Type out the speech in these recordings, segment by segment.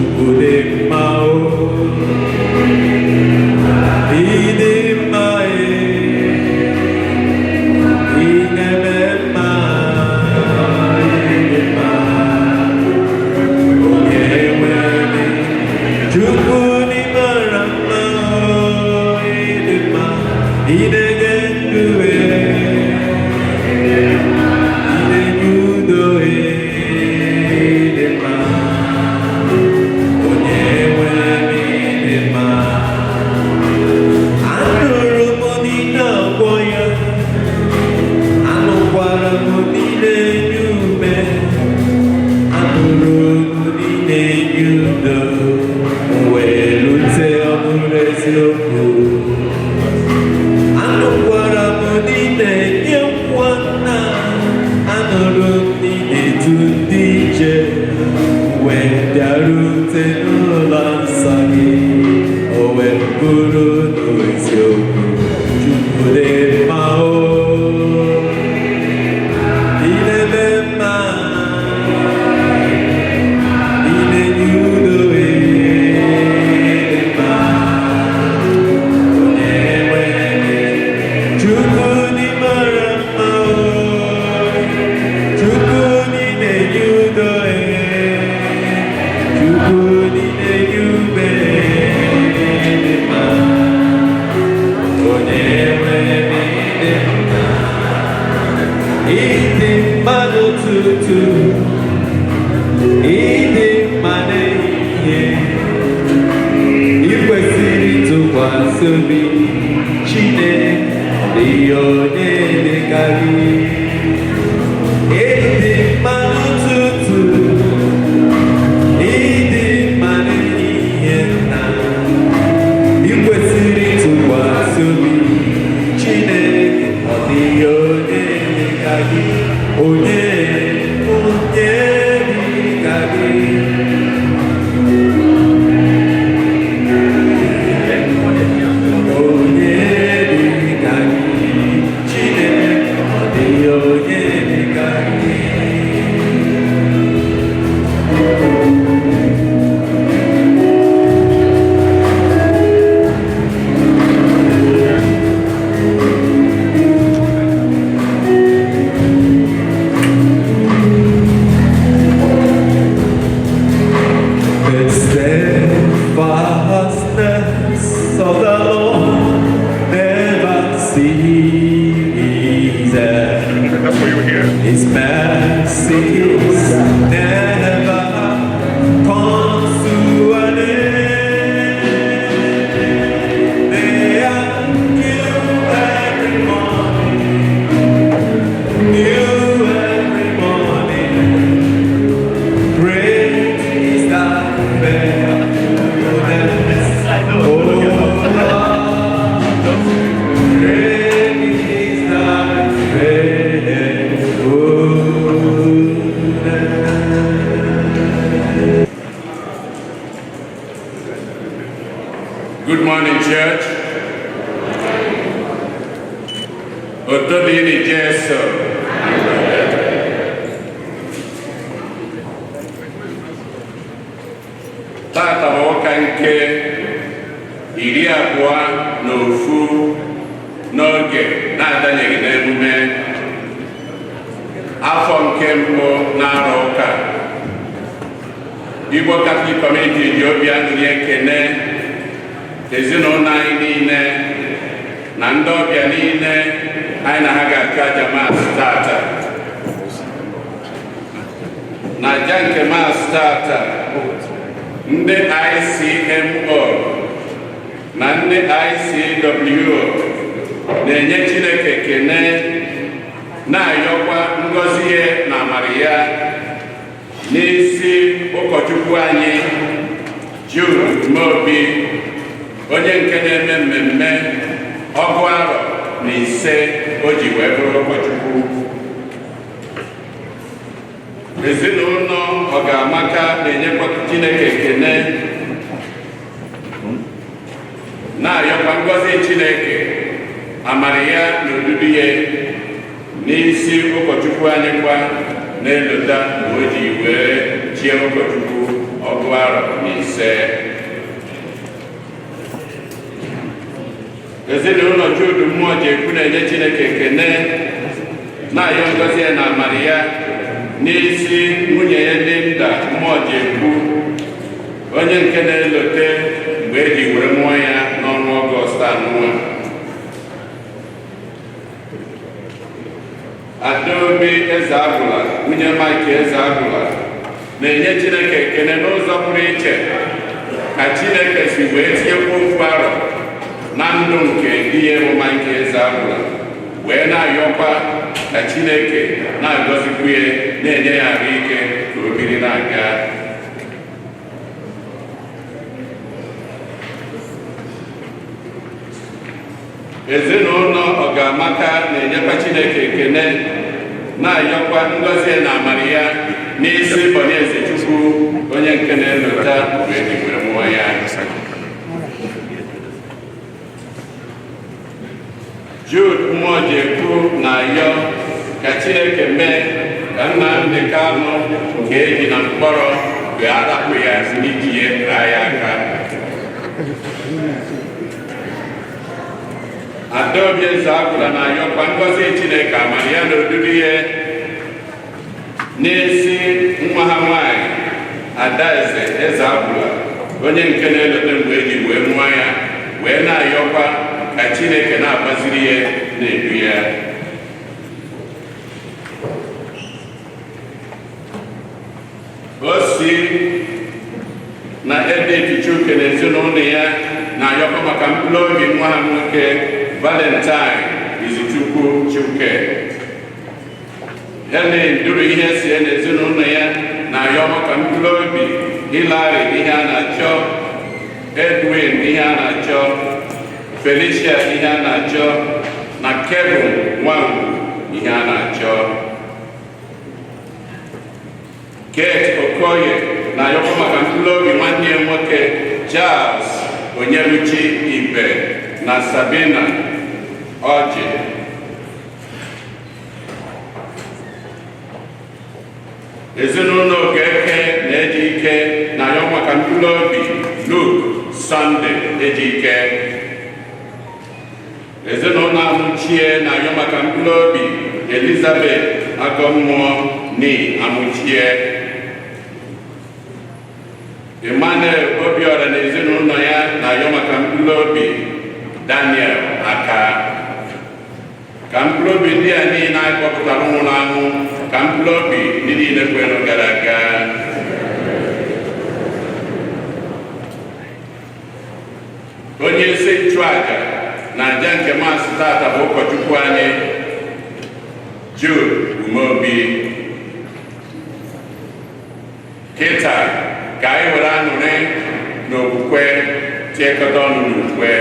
Chukwu dị mma o. Ịdị mma e, ị na-eme mma, ịdị mma. Onye nwe m, Chukwu dị mara mma o, ịdị mma, ị na-enye ndụ e, ị na-enye udo e, ịdị mma. Onye nwe m, ịdị mma. Anụrụ m na ị na-agwọ ya, anụkwara m na ị na-enye ume, anụrụ m na ị na-enye udo, m wee rute ọ bụrụ eziokwu. Anụkwara m na ị na-enye nwa nna, anụrụ m na ị na-edu ndị ije, m wee bịarute n'ụlọ nsọ gị, o wee bụrụ n'eziokwu. Chukwu dị mma o, ị na-eme mma, ị na-enye udo e, dị mma. Onye nwe m, Chukwu dị mara mma o, Chukwu dị na-enye udo e, Chukwu dị na-enye ume, dị mma. Onye nwe m, dị mma. Ịdị mma n'ụtụtụ, ịdị mma n'ehihie, ị kwesịrị ntụkwasị obi. Chineke, ọ dịghị onye dị ka gị. Ịdị mma n'ụtụtụ, ịdị mma n'ehihie na ị kwesịrị ntụkwasị obi. Chineke, ọ dịghị onye dị ka gị, onye, onye dị ka gị. Onye dị ka gị, Chineke, ọ dịghị onye dị ka gị. The steadfastness of the Lord never ceases. That's why you're here. His mercies never comes to an end. They are new every morning, new every morning. Great is thy faithfulness, O Lord. Great is thy faithfulness. Good morning, church. Otito dịrị Jesu. Tata bụ ụka nke 21 n'oge na-adanyeghị n'emume afọ nke mbụ na-arọ ụka. Igbo Catholic Community ji obi aṅụrị ekene ezinụlọ anyị niile na ndị ọbịa niile anyị na ha ga-achụ aja Mass tata. Na aja nke Mass tata, ndị ICMO na ndị ICWO na-enye Chineke ekene, na-ayọkwa ngọzi ya na amara ya n'isi ụkọchukwu anyị Jude Mobi, onye nke na-eme mmemme 15 arọ o ji wee bụrụ ụkọchukwu. Ezinụlọ Ọgamaka na-enyekwa Chineke ekene, na-arịọkwa ngọzi Chineke, amara ya na odudu ya n'isi ụkọchukwu anyị kwa na-elota mgbe o ji wee chie ụkọchukwu ọgụ 15. Ezinụlọ Jude Mmụọ ji ekwu na-enye Chineke ekene, na-ayọ ngọzi ya na amara ya n'isi nwunye ya Linda Mmụọ ji ekwu, onye nke na-elote mgbe eji were mụọ ya n'ọnwa Ọgọst anụnwa. Adaobi Eze Agwụla, nwunye Mike Eze Agwụla, na-enye Chineke ekene n'ụzọ pụrụ iche ka Chineke si wee tinyekwa ofu arọ na ndụ nke di ya bụ Mike Eze Agwụla, wee na-ayọkwa ka Chineke na-agọzikwu ya, na-enye ya ahụ ike ka o biri na-aga. Ezinụlọ Ọgamaka na-enyekwa Chineke ekene, na-ayọkwa ngọzi na amara ya n'isi Bonieze Chukwu, onye nke na-elota mgbe eji were mụọ ya. Jude Mmụọjekwu na-ayọ ka Chineke mee ka Nnamdi Kanu nke eji na mkpọrọ ga-arapụ ya n'iji ya raa ya aka. Adaobi Eze Agwụla na-ayọkwa ngọzi Chineke, amara ya na odudu ya n'isi nwa ha nwanyị Adaeze Eze Agwụla, onye nke na-elote mgbe eji wee mụọ ya, wee na-ayọkwa ka Chineke na-agbaziri ya, na-edu ya. O si na Edith Chuke na ezinụlọ ya na-ayọkwa maka mkpụrụ obi nwa ha nwoke Valentine Izuchukwu Chuke. Helen duru ihe sie na ezinụlọ ya na-ayọ maka mkpụrụ obi Hilary ihe a na-achọ, Edwin ihe a na-achọ, Felicia ihe a na-achọ na Kevin Nwangwu ihe a na-achọ. Kate Okoye na-ayọkwa maka mkpụrụ obi nwanne ya nwoke Charles Onyeluchi Ibe na Sabina Ọjị. Ezinụlọ Okeke na-eji ike na-ayọ maka mkpụrụ obi Luke Sunday Ejike. Ezinụlọ Amụchie na-ayọ maka mkpụrụ obi Elizabeth Agọmmụọ ni Amụchie. Emmanuel Obiora na ezinụlọ ya na-ayọ maka mkpụrụ obi Daniel Aka. Ka mkpụrụ obi ndị a niile anyị kpọpụtara nwụrụ anwụ, ka mkpụrụ obi ndị niile kwere gara aga. Onye isi nchụaja na aja nke Maasị tata bụ ụkọchukwu anyị Jude Umeobi. Kịta ka anyị were aṅụrị na okwukwe tiekọta ọnụ n'ukwe.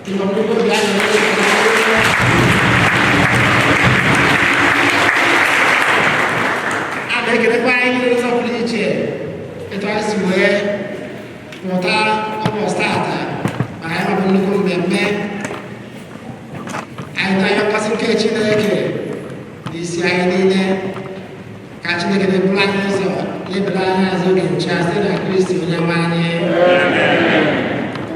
Nnukwu obi aṅụrị. A na-ekelekwa anyị n'ụzọ pụrụ iche etu anyị si wee pụta ụbọchị tata maka ya bụ nnukwu mmemme. Anyị na-ayọ mmasị nke Chineke n'isi anyị niile, ka Chineke na-eburu anyị ụzọ, lebara anyị azụ oge nche, site na Kristi onye nwe anyị.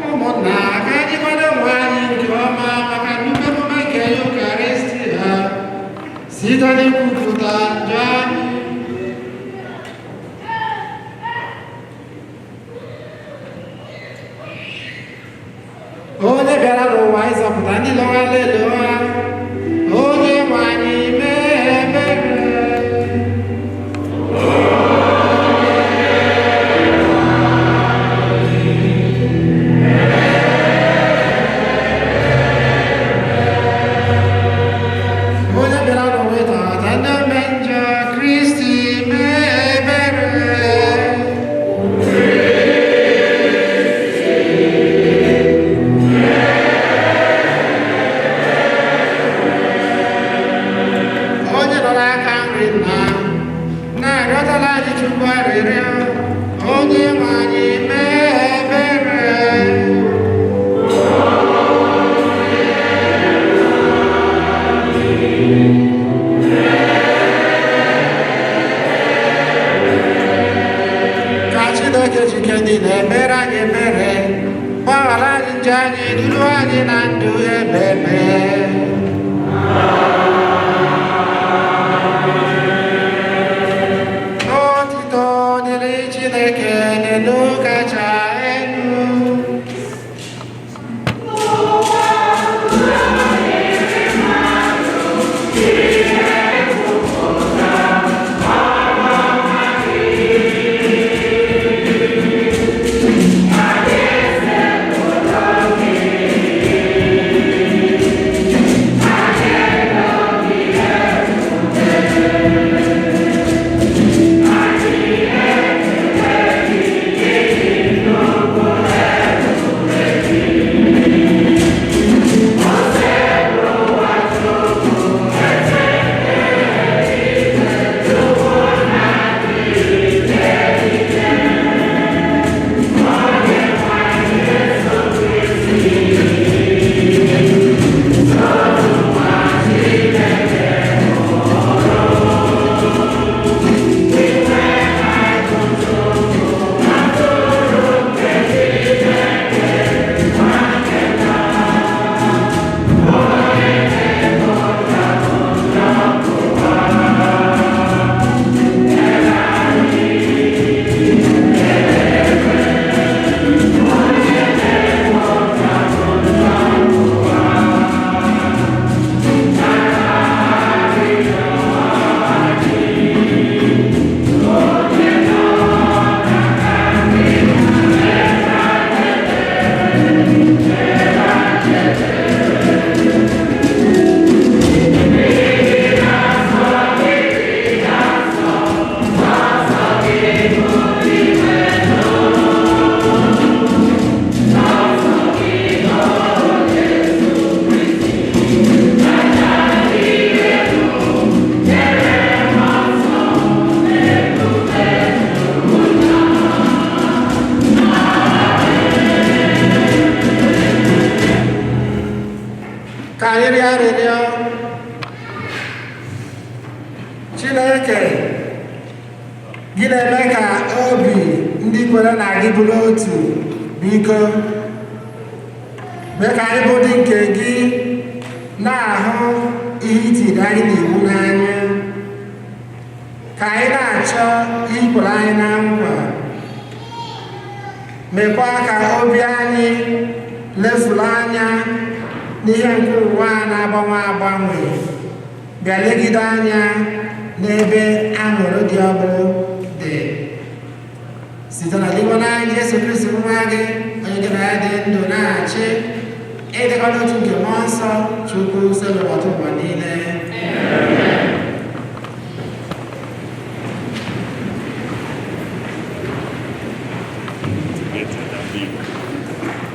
Ụmụnna, ka anyị kwado onwe anyị nke ọma maka nnukwu emume nke Yukaristi ha site n'ikwupụta njọ anyị. Onye bịara n'ụwa ịzọpụta ndị lọghara elu ha, onye nwe anyị, mee ebere. Onye bịara n'ụwa ịtọghata ndị ome njọ, Kristi, mee ebere. Onye nọ n'aka nri nna na-arịọtala anyị Chukwu arịrịọ, onye nwe anyị, mee ebere. Ka Chineke jike niile mere anyị ebere, gbaghara anyị njọ anyị, duru anyị na ndụ ebebe. Otito dịrị Chineke n'elu kacha elu. Ka anyị rịọ arịrịọ. Chineke, gị na-eme ka obi ndị kwere na gị bụrụ otu, biko mee ka anyị bụ ndị nke gị na-ahụ ihe itiri anyị n'iwu n'anya, ka anyị na-achọ ihe ikwere anyị na nkwa. Mekwa ka obi anyị lefuru anya n'ihe nke ụwa a na-agbanwe agbanwe, bịa legide anya n'ebe aṅụrị dị ọbụ dị, site na Dinwenụ anyị Jesu Kristi nwa gị, onye gị na ya dị ndụ na-achị, ịdịkọ n'otu nke mmụọ nsọ Chukwu, site n'ụbọchị ụwa niile. Better than you.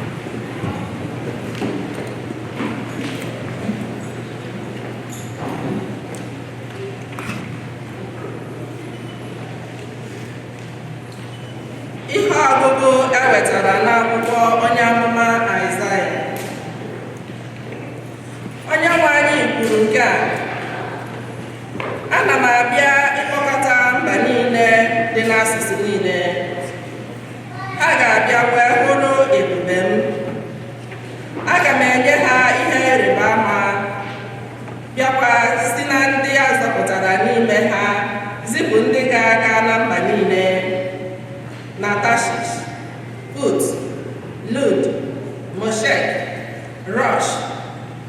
Moshek, Rosh,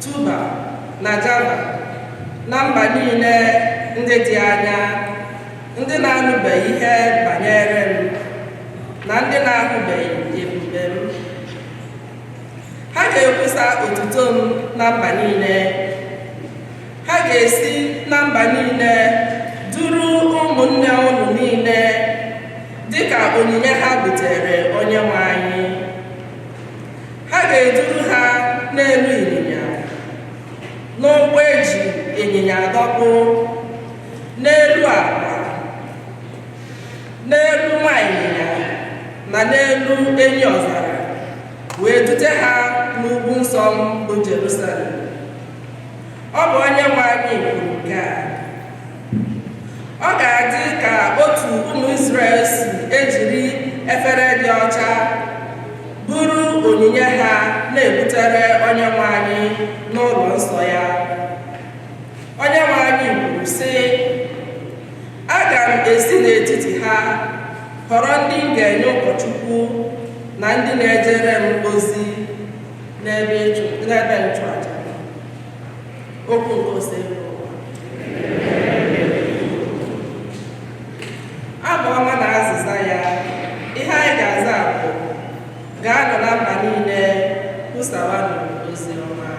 Tuba na Java, na mba niile ndị dị anya, ndị na-anụbeghị ihe banyere m na ndị na-ahụbeghị ebube m. Ha ga-ekwusa otuto m na mba niile. Ha ga-esi na mba niile duru ụmụnne unu niile dịka onyinye ha butere Onyenwe anyị. Ha ga-eduru ha n'elu ịnyịnya, n'ụgbọ eji ịnyịnya adọkpụ, n'elu akpa, n'elu nwa ịnyịnya na n'elu enyi ọzara, wee dute ha n'ugwu nsọ m bụ Jerusalem. Ọ bụ Onyenwe anyị kwuru nke a. Ọ ga-adị ka otu ụmụ Izrel si ejiri efere dị ọcha buru onyinye ha na-ebutere Onyenwe anyị n'ụlọ nsọ ya. Onyenwe anyị kwuru sị, aga m esi n'etiti ha họrọ ndị m ga-enye ụkọchukwu na ndị na-ejere m ozi n'ebe nchụaja. Okwu nke Osebụrụwa. Abụ ọma na azịza ya. Ihe anyị ga-aza bụ, gaanụ na mba niile kwusawanụ ozi ọma.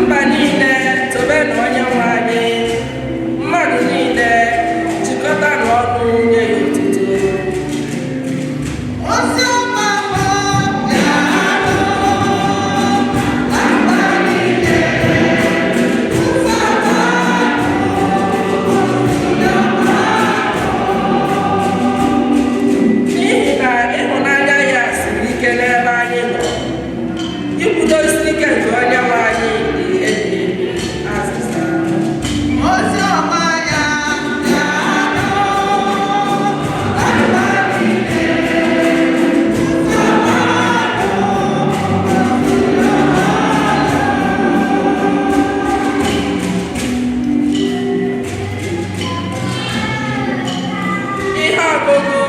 Mba niile tobenụ Onyenwe anyị, mmadụ niile jikọtanụ ọnụ nye ya otuto. N'ihi na ịhụnanya ya siri ike n'ebe anyị nọ, ikwudosi ike nke Onyenwe anyị dị ebighị ebi. Azịza. Ihe ọgụgụ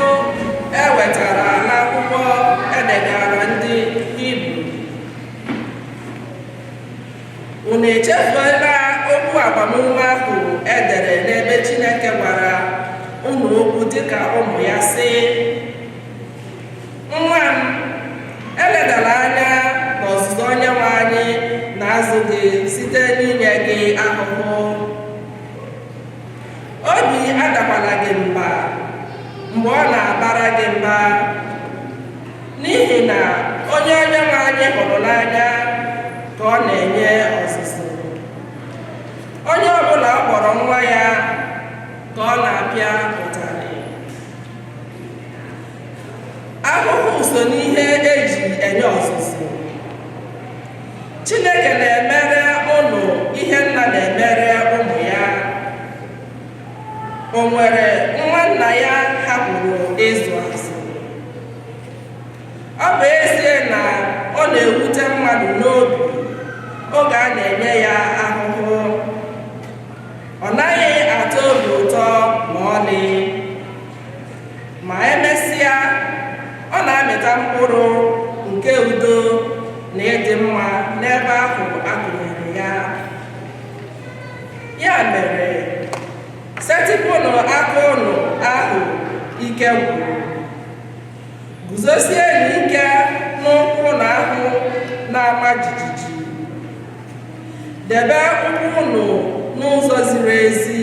e wetara n'akwụkwọ edegara ndị Hibru. Unu echefuola okwu agbamume ahụ e dere n'ebe Chineke gwara unu okwu dịka ụmụ ya sị, nwa m, eledala anya n'ọzụzụ Onyenwe anyị na-azụ gị site n'inye gị ahụhụ. Obi adakwala gị mba mgbe ọ na-abara gị mba, n'ihi na onye Onyenwe anyị hụrụ n'anya ka ọ na-enye ọzụzụ. Onye ọbụla ọ kpọrọ nwa ya ka ọ na-apịa ụtarị. Ahụhụ so n'ihe eji enye ọzụzụ. Chineke na-emere unu ihe nna na-emere ụmụ ya. O nwere nwa nna ya hapụrụ ịzụ azụ? Ọ bụ ezie na ọ na-ewute mmadụ n'obi oge a na-enye ya ahụhụ, ọ naghị atọ obi ụtọ ma ọlị. Ma emesịa, ọ na-amịta mkpụrụ nke udo na ịdị mma n'ebe ahụ a kụnyere ya. Ya mere, setịpụnụ aka unu ahụ ike gwụrụ, guzosienụ ike n'ụkwụ unu ahụ na-ama jijiji, debe ụkwụ unu n'ụzọ ziri ezi,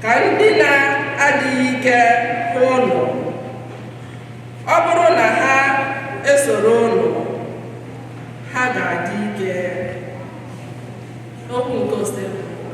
ka ndị na-adịghị ike hụ unu. Ọ bụrụ na ha esoro unu, ha ga-adị ike. Okwu nke Osebụrụwa.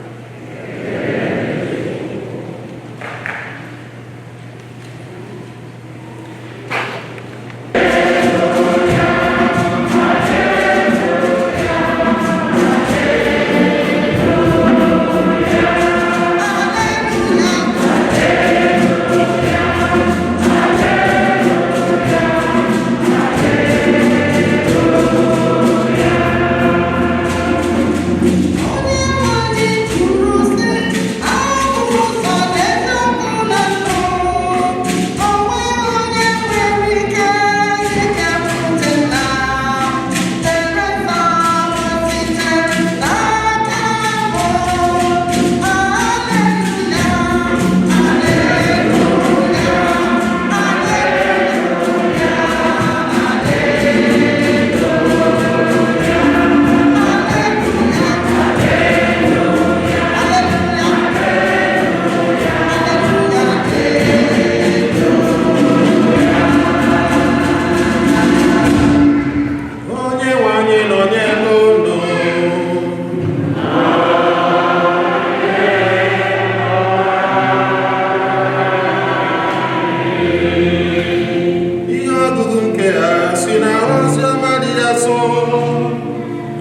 Nke a si na oziọma dị asọ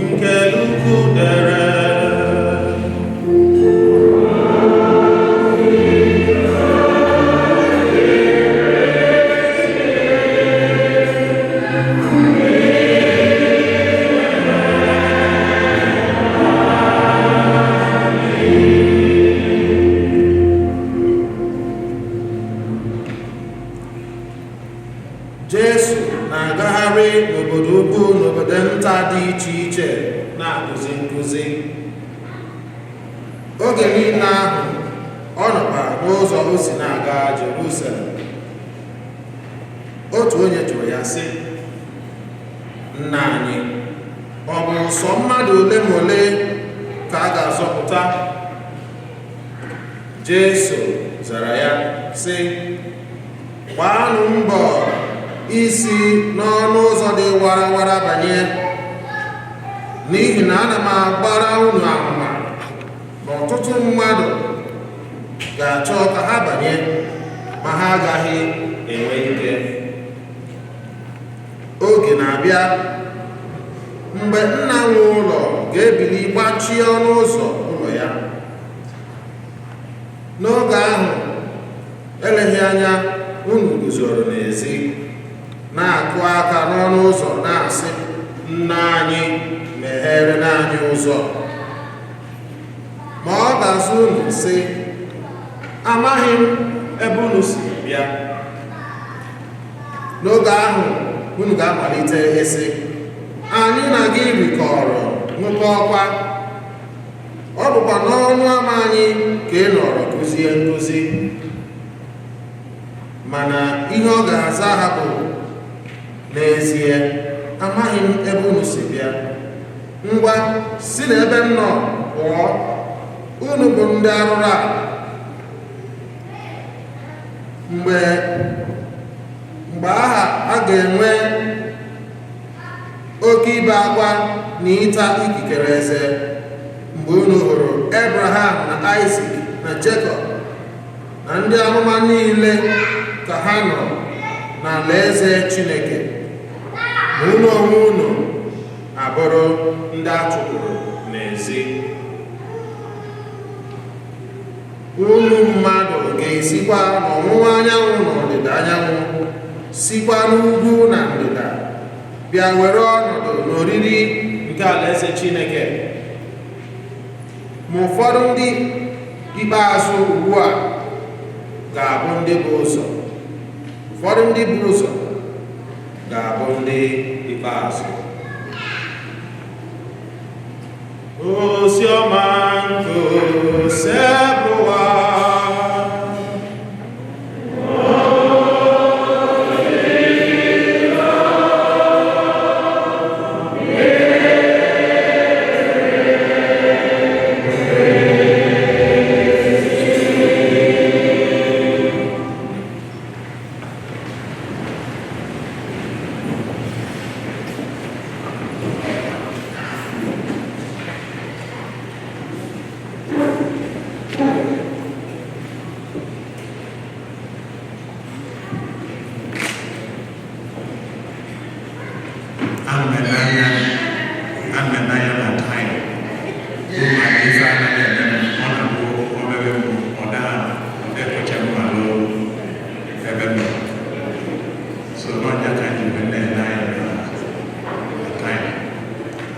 nke Luk dere. Jesu na-agagharị n'obodo ukwu n'obodo nta dị iche iche na-akụzi nkụzi. Oge niile ahụ ọ nọkwa n'ụzọ o si na-aga Jerusalem. Otu onye jụrụ ya sị, "Nna anyị, ọ bụ sọ mmadụ ole ma ole ka a ga-azọpụta?" Jesu zara ya sị, "Gbaanụ mbọ isi n'ọnụ ụzọ dị warawara banye, n'ihi na ana m agbara unu ama na ọtụtụ mmadụ ga-achọ ka ha banye, ma ha agaghị enwe ike. Oge na-abịa mgbe nna nwe ụlọ ga-ebili gbachie ọnụ ụzọ ụlọ ya. N'oge ahụ, eleghị anya unu guzoro n'ezi na-akụ aka n'ọnụ ụzọ na-asị, 'Nna anyị, meghere anyị ụzọ.' Ma ọ ga-asị unu sị, 'Amaghị m ebe unu si bịa.' N'oge ahụ unu ga-amalite ịsị, 'Anyị na gị rikọrọ ṅụkọọkwa, ọ bụkwa n'ọnụ ama anyị ka ị nọrọ kụzie nkụzi.' Mana ihe ọ ga-aza ha bụ, 'N'ezie, amaghị m ebe unu si bịa. Ngwa, si n'ebe m nọ pụọ, unu bụ ndị arụrụ ala.' Mgbe aha a ga-enwe oke ibe akwa na ịta ikikere eze mgbe unu hụrụ Abraham na Isaac na Jacob na ndị amụma niile ka ha nọ n'alaeze Chineke, ma unu onwe unu abụrụ ndị a chụpụrụ n'ezi. Unu mmadụ ga-esikwa n'ọwụwa anyanwụ na ọdịda anyanwụ, sikwa n'ugwu na ndịda bịa were ọnọdụ n'oriri nke alaeze Chineke. Ma ụfọdụ ndị ikpeazụ ugbu a ga-abụ ndị bụ ụzọ, ụfọdụ ndị bụ ụzọ ga-abụ ndị ikpeazụ." Oziọma nke Osebụwa. Ana m ene anya na time bụ ma ife anaghị eme m, ọ na-abụ omebe m, ọ daa, ọ na-ekwecha m alụ ebe m nọ. So n'ọnya ka anyị wee na-ene anya na time.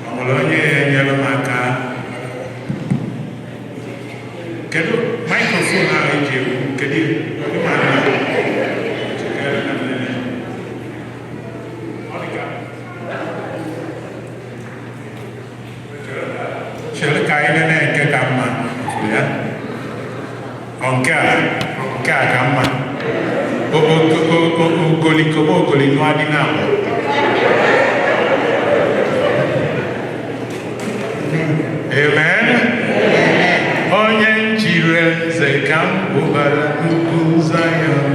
Ọ nwere onye nyere m aka? Kedu microphone ahụ eji ekwu? Kedu ịma na chekere na nlele? Ọ dị ka chere ka anyị nene nke ka mma ya. Ọ nke a ka mma. Ogoli kobo ogoli nụ adị na agba. Amen. Onye nchiri eze ka m kwụbara n'ugwu Zion.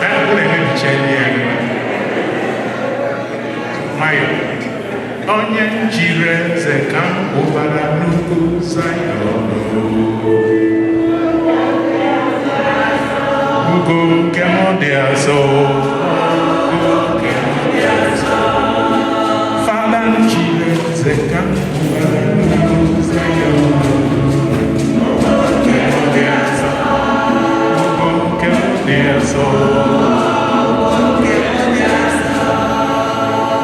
Ee, ọ na-emebicha ihe ya. Nwayọ. Onye nchiri eze ka m kwụbara n'ugwu Zion. Ugwu Ugwu nke m dị asọ, ugwu nke m dị asọ. Fada Chineze ka m kwubara n'ụzọ ya. Ugwu nke m dị asọ, ugwu nke m dị asọ.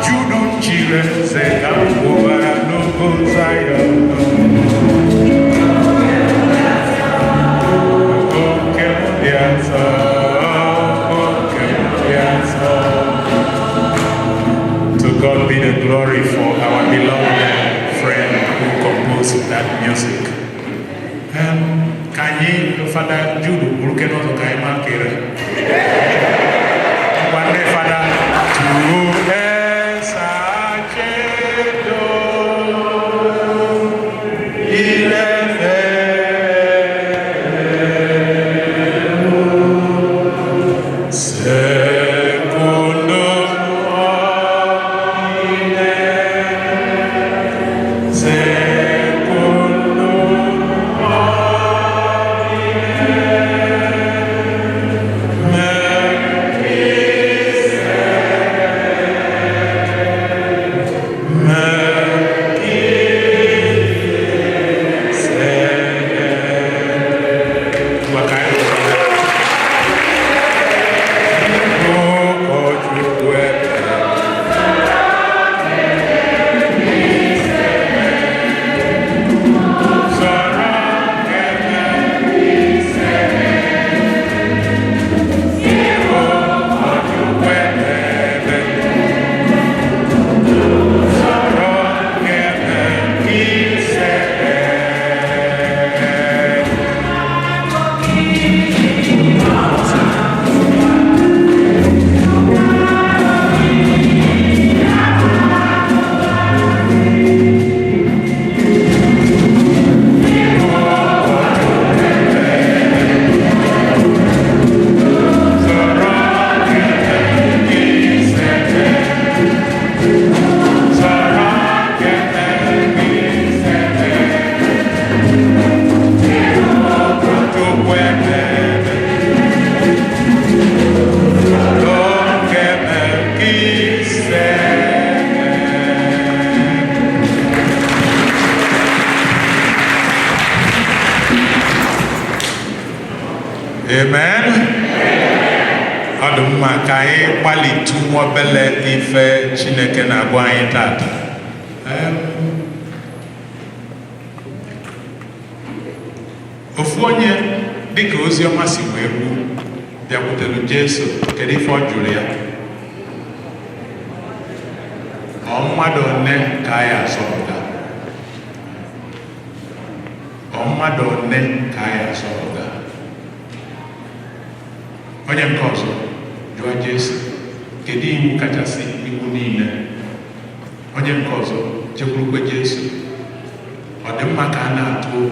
Judu Chineze ka m kwubara n'ugwu Zayọn. Ugwu nke m dị asọ, ugwu nke m dị asọ. To God be the glory for our beloved friend who composed that music. Ka anyị, Fada Jude, bụrụ n'ụzọ ka anyị makere. Nwanne Fada, tu esachedo ilefe secundum ordinem, secundum ordinem, Melchizedek, Melchizedek. Ụkọchukwu ekpere. Sọrọ kene Ụkọchukwu ekpere. Sọrọ kene Melchizedek. Amen. Ọ dị mma ka anyị gbalịtụ nwa obele ife Chineke na-agwa anyị tata. Ofu onye, dịka ozi ọma si wee kwu, bịakwutere Jesu. Kedu ife ọ jụrụ ya? Ọ mmadụ one ka anyị azọpụta? Ọ mmadụ one ka anyị azọpụta? Onye nke ọzọ jụọ Jesu, kedu iwu kachasị iwu niile? Onye nke ọzọ jekwurukwe Jesu, ọ dị mma ka a na-atụrụ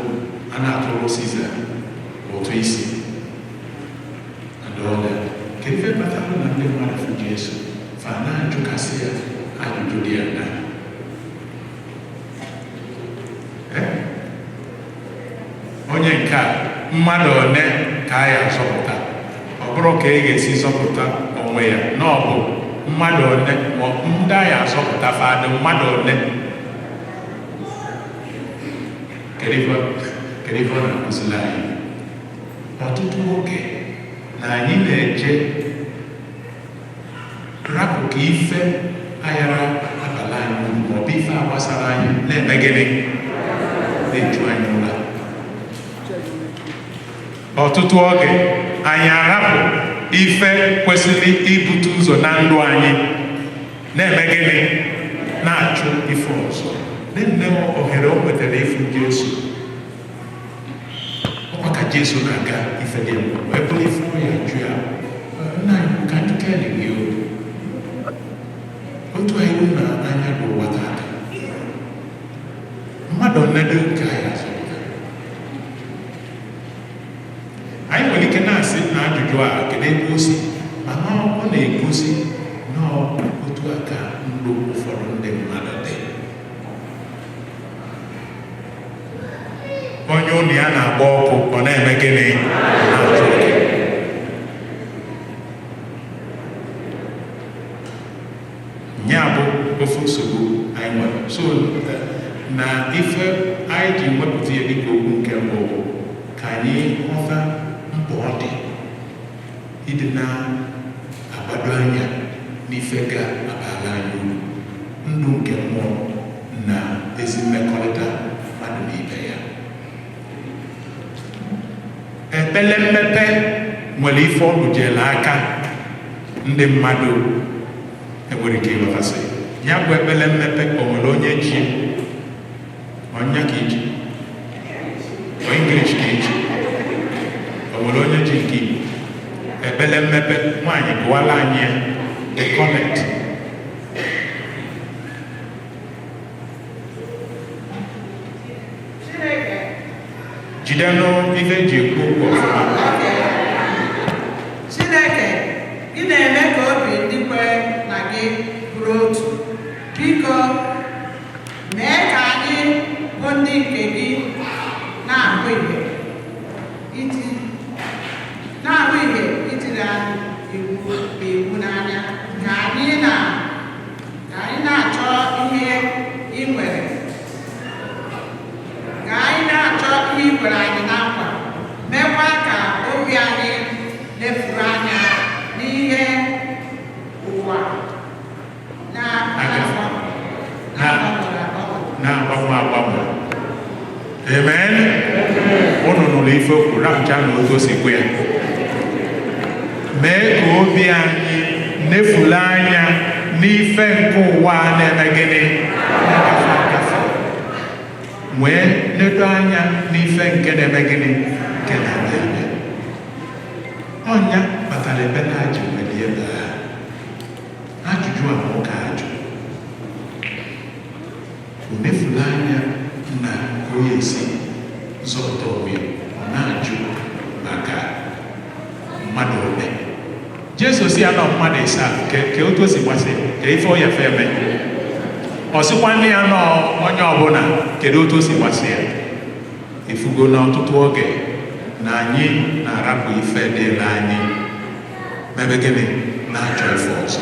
Siza ụtụ isi and all that? Kedu ife kpatara na ndị mmadụ fụ Jesu, fa na-ajụkasị ya ajụjụ dị ya na? Eh? Onye nke a, mmadụ one ka a ya azọpụta? Ọ bụrụ ka ị ga-esi zọpụta onwe ya na ọ bụ mmadụ one, ma ndị a ya azọpụta, fadị mmadụ one? Kedu ife ọ na-akụziri anyị? Ọtụtụ oge na anyị na-eje rapụ ka ife aghara abalị anyị uru, maọbụ ife a gbasara anyị na-eme gịnị? Na-eju anyị ụra. Ọtụtụ oge anyị arapụ ife kwesịrị ibute ụzọ na ndụ anyị, na-eme gịnị? Na-achụ ife ọzọ. Nne, ohere o nwetara ịfụ Jesu, ọkwa ka Jesu na-aga ife dị mkpa wee bụrụ ife ọ ya jụ ya: "Nna anyị, ka njukere gị o otu anyị na anya n'ụwa tata, mmadụ one dị nke anyị azọpụta?" Anyị nwere ike na-asị na ajụjụ a, kedu ebe o si? Mana ọ na-egosi na otu a ka ndụ ụfọdụ ndị mmadụ dị. Onye ụlọ ya na-agba ọkụ, ọ na-eme gịnị? Na-achụ oke. Nya bụ ofu nsogbu anyị nwere. So na ife anyị ji wepụta ya dịka okwu nke mbụ bụ ka anyị ghọta mkpa ọ dị ịdị na-agbado anya n'ife ga-abala anyị uru, ndụ nke mmụọ na ezi mmekọrịta mmadụ na ibe ya. Ekpele mmepe nwere ife ọ rụjere aka ndị mmadụ enwere ike ịghọtasị. Ya bụ ekpele mmepe, o nwere onye ji ọnya ka iji o English ka iji, o nwere onye ji nke Igbo. Ekpele mmepe, nwaanyị gụwala anyị ya, the comment. Chineke. Jidenụ ife eji ekwu okwu ọfụma. Chineke, gị na-eme ka obi ndị kwere na gị bụrụ otu. Biko, mee ka anyị bụ ndị nke gị na-ahụ ihe itiri anyị iwu n'anya, ka anyị na-achọ ihe ị nwere ka anyị na-achọ ihe ị kwere anyị na nkwa, mekwa ka obi anyị lefuru anya n'ihe ụwa na-agbanwe agbanwe. Na-agbanwe agbanwe. Amen. Unu nụrụ ife okwu rapụcha na otu o si kwu ya. Mee ka obi anyị nefula anya n'ife nke ụwa a na-eme gịnị? Na-agafe agafe, wee nedo anya n'ife nke na-eme gịnị? Nke na-abịa abịa. Ọnya kpatara ebe na ji weli ebe a ajụjụ a nwoke ajụ o nefula anya na ka onye esi zọpụta onwe ya, ọ na-ajụ maka mmadụ ole. Jesu si ya nọ mmadụ ịsaa ka otu o si gbasị ka ife ọ ya fe eme. Ọ sịkwa nne ya nọ onye ọbụla, kedu otu o si gbasị ya? Ifugo na ọtụtụ oge na anyị na-arapụ ife dịla anyị, mebe gịnị? Na-achọ ife ọzọ.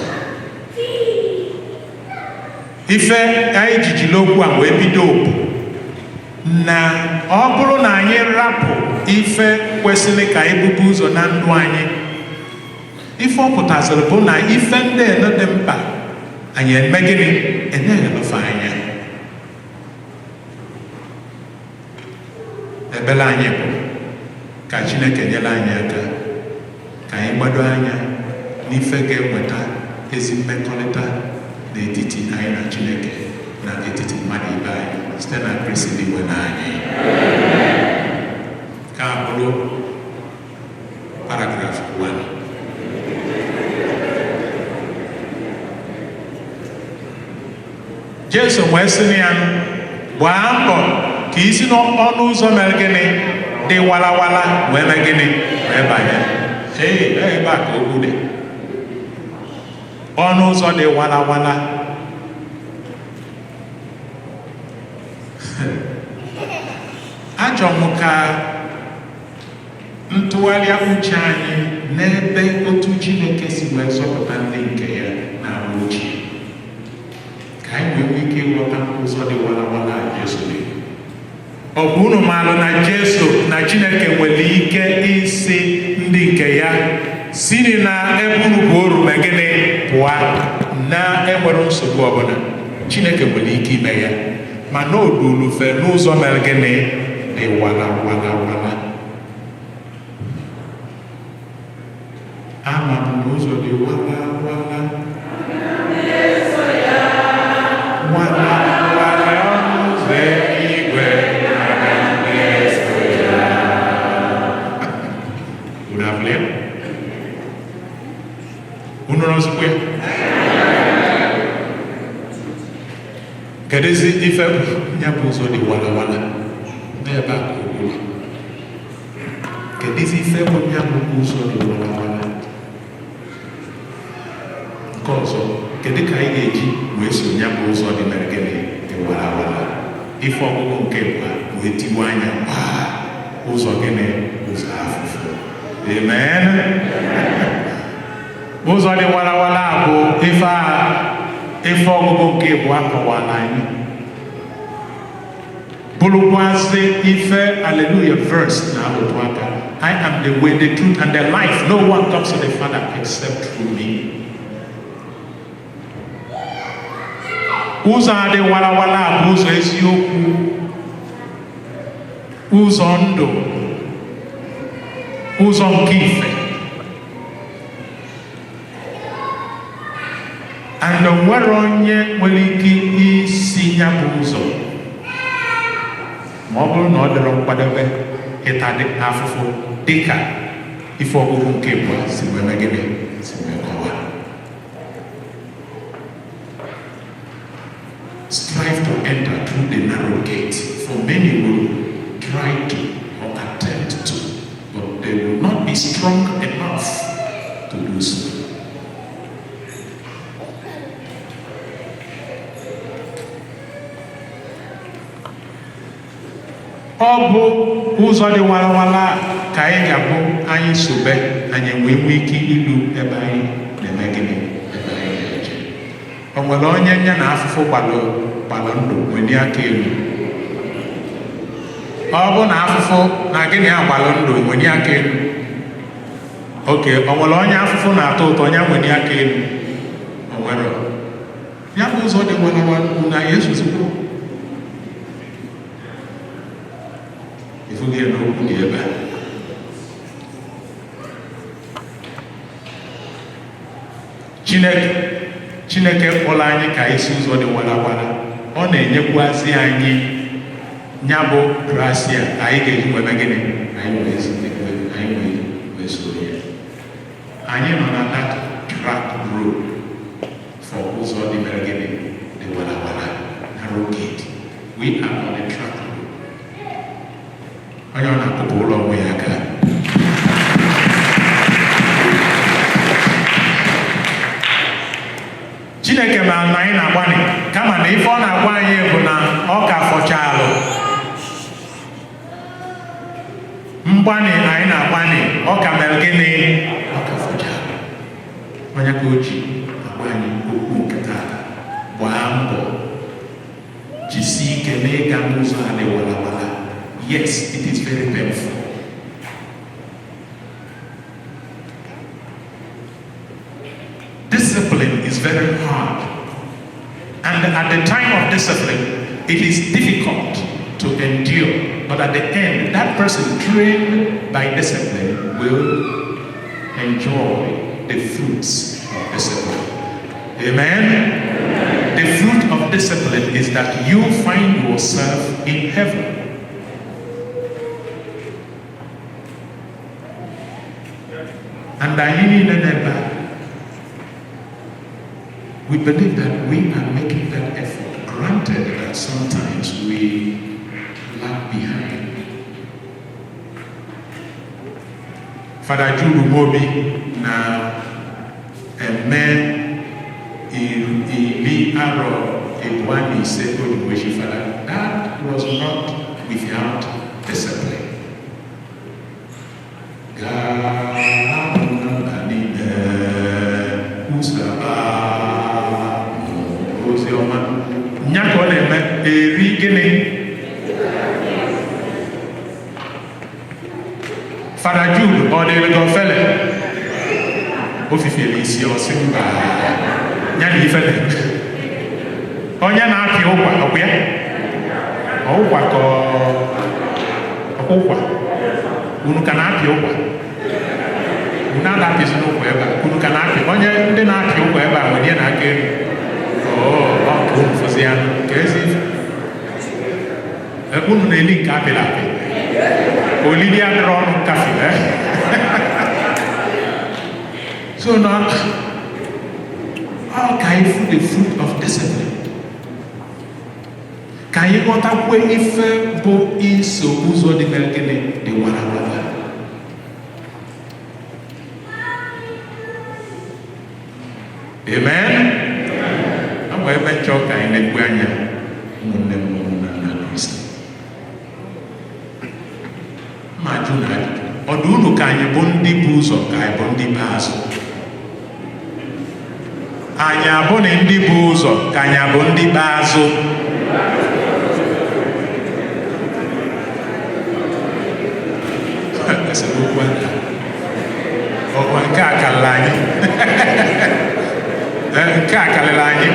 Ife anyị jijiri okwu a wee bido bụ na ọ bụrụ na anyị rapụ ife kwesịrị ka anyị bute ụzọ na ndụ anyị, ife ọ pụtazịrị bụ na ife ndị eno dị mkpa anyị eme gịnị? Eneghelụfe anya. Ekpere anyị bụ ka Chineke nyere anyị aka ka anyị gbado anya n'ife ga-eweta ezi mmekọrịta n'etiti anyị na Chineke na n'etiti mmadụ ibe anyị, site na Kristi dị nwe na anyị. Ka bụrụ paragraph 1. Jesu wee sị ya, gbaa mbọ ka isi n'ọnụ ụzọ mere gịnị? Dị walawala wee mee gịnị? Wee banye. Ee, ebe a ka okwu dị, ọnụ ụzọ dị walawala. Achọrọ m ka ntụgharịa uche anyị n'ebe otu Chineke si wee zọpụta ndị nke ya na agba ochie, ka anyị wee nwee ike ịghọta ụzọ dị walawala Jesu dị. Ọ bụ unu maalụ na Jesu na Chineke nwere ike isi ndị nke ya sini na ebe unu bụ oru mee gịnị? Pụọ, na enwere nsogbu ọbụla. Chineke nwere ike ime ya, mana o dulufe n'ụzọ mere gịnị? Dị wala wala wala. Ama m na ụzọ dị wala wala wala wala, ọnụ ụzọ eluigwe, aga m na-eso ya. Unu afụla ya? Unu nọzikwa ya? Kedụzi ife ya bụ ụzọ dị wala wala n'ebe a ka okwu dị? Kedụzi ife bụ ya bụ ụzọ dị wala wala? Nke ọzọ, kedu ka anyị ga-eji wee so ya bụ ụzọ dị mere gịnị? Dị wala wala. Ife ọgụgụ nke bụ wee tiwe anya waa ụzọ gịnị? Ụzọ afụfụ. Amen. Ụzọ dị walawala bụ ife a Ife ọgụgụ nke ịbụọ kọwara anyị, bụrụkwazị ife Hallelujah verse na-arụtụ aka: "I am the way, the truth and the life. No one comes to the Father except through me." Ụzọ adị warawara bụ ụzọ eziokwu, ụzọ ndụ, ụzọ nke ife. And o nwere onye nwere ike isi ya bụ ụzọ ma ọ bụrụ na ọ dịrọ nkwadebe ịta dị afụfụ, dịka ife ọgụgụ nke abụọ si wee mee gịnị, si wee kọwaa. Strive to enter through the narrow gate, for many will try to or attempt to, but they will not be strong enough to do so. Ọ bụ ụzọ dị warawara ka anyị ga-abụ anyị sobe, anyị wee nwee ike ilu ebe anyị na-eme gịnị, ebe anyị na-eje. O nwere onye nye na afụfụ gbara gbara ndụ? Welie aka elu. Ọ bụ na afụfụ na gịnị agbara ndụ, welie aka elu. Oke o nwere onye afụfụ na-atọ ụtọ? Onye welie aka elu. O nwere ya bụ ụzọ dị warawara na esozikwo ifughị ya n'okwu dị ebe a. Chineke kpọrọ anyị ka isi ụzọ dị warawara, ọ na-enyekwazị anyị ya bụ grasia anyị ga-eji wee mee gịnị, anyị wee soro ya. Anyị nọ na that track road for ụzọ dị mere gịnị, dị warawara, narrow gate. We are on the track road. Onye ọ na-akụpụ ụlọ onwe ya aka. Chineke ma na anyị na-agbanị, kama na ife ọ na-agwa anyị bụ na ọ ka fọchalụ mgbanị anyị na-agbanị. Ọ ka mere gịnị? Ọ ka fọchalụ. Onye ka o ji agwa anyị okwu nke taata: gbaa mbọ, jisie ike n'ịga n'ụzọ a dị warawara. Yes, it is very painful. Discipline is very hard, and at the time of discipline it is difficult to endure, but at the end, that person trained by discipline will enjoy the fruits of discipline. Amen. The fruit of discipline is that you find yourself in heaven. And anyị niile n'ebe a, we believe that we are making that effort, granted that sometimes we lag behind. Father Jude Umobi na-eme 25 o ji fada. That was not without discipline. Gaa na mba niile, kwusaba ozi ọma. Nya ka ọ na-eme eri gịnị? Fada Jude, ọ dịrị gị ofele? O fifiere isi, ọsị mba. Ya na ife na-eme onye na-apị ụkwa, ọkwa ya ọ ụkwa ka ọkwa ụkwa. Unu ka na-apị ụkwa? Unu ada-apịzi n'ụkwa ebe a. Unu ka na-apị? Onye ndị na-apị ụkwa ebe a, nwere ihe na-aka elu. Ọ ka unu fụzi ya ka ezi ife. Unu na-eli nke apịrị apị, olili adịrọ ọnụ nkafi, eh? So na ọ ka anyị fụ the fruit of discipline, ka anyị ghọtakwa ife bụ iso ụzọ dị mere gịnị, dị warawara. Amen. Ọ bụ ebe nchọ ka anyị na-ekwu anya. Ụmụnne m na ụmụnna m na Kristi, ma jụ na ajụjụ, ọ dị unu ka anyị bụ ndị bụ ụzọ, ka anyị bụ ndị bụ azụ? Anyị abụ na ndị bụ ụzọ ka anyị abụ ndị ikpeazụ? Esemokwu ada. Ọkwa nke a karịrị anyị. Ee, nke a karịrị anyị.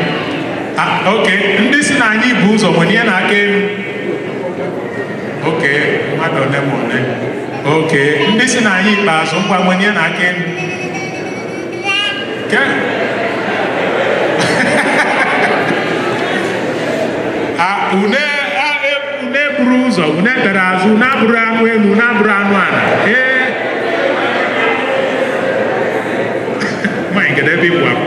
Ah, oke ndị si na anyị bụ ụzọ nwere ihe na-aka elu. Oke mmadụ ole ma ole. Oke ndị si na anyị ikpeazụ, ngwa, nwere ihe na-aka elu. Ke a une une buru ụzọ, une tere azụ, une abụrụ anụ elu, une abụrụ anụ ala. Ee, nwaanyị, kedu ebe ịkwụ apụ?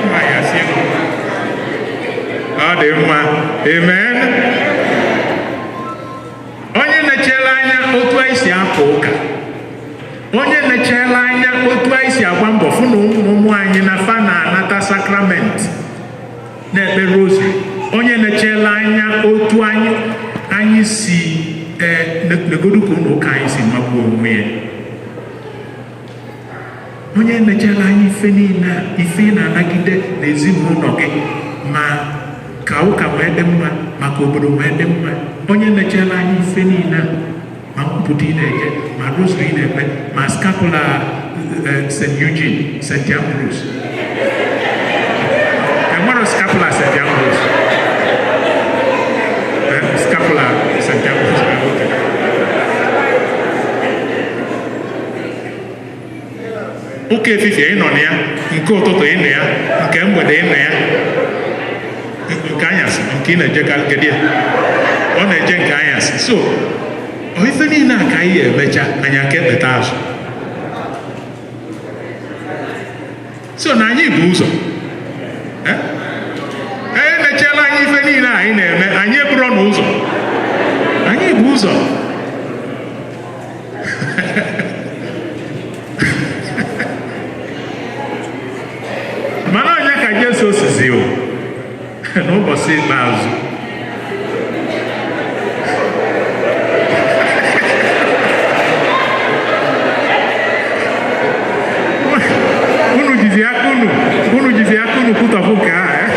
Nwaanyị asị ego. Ọ dị mma. Amen. Onye na-echela anya otu anyị si apụ ụka, onye na-echela anya otu anyị si agba mbọ fụ na ụmụ anyị na fa na-anata sakramenti, na-ekpe rosary, onye na-echela anya otu anyị si negodu ka ụlọ ụka anyị si magbuo onwe ya, onye na-echela anya ife niile a, ife ị na-anagide n'ezinụlọ gị, ma ka ụka wee dị mma, maka obodo wee dị mma, onye na-echela anya ife niile a, ma nkwupụta ị na-eje, ma rosary ị na-ekpe, ma scapular St. Eugene, St. Ambrose, enwero scapular St. Ambrose. Scapular St. Ambrose, okay. Ụka efifie ị nọ na ya, nke ụtụtụ ị nọ ya, nke mgbede ị nọ ya, nke anyasị nke ị na-eje ka kedu ya, ọ na-eje nke anyasị. So ọ ife niile a ka anyị emecha, anyị aka ekpeta azụ. So na anyị bụ ụzọ. Eh? Emechiela anyị ife niile a anyị na-eme, anyị eburo n'ụzọ, anyị bụ ụzọ. Mana onye ka Jesu sizi o n'ụbọchị ikpeazụ? Unu jizi aka unu, unu jizi aka unu kwutọpụ nke ahụ, eh?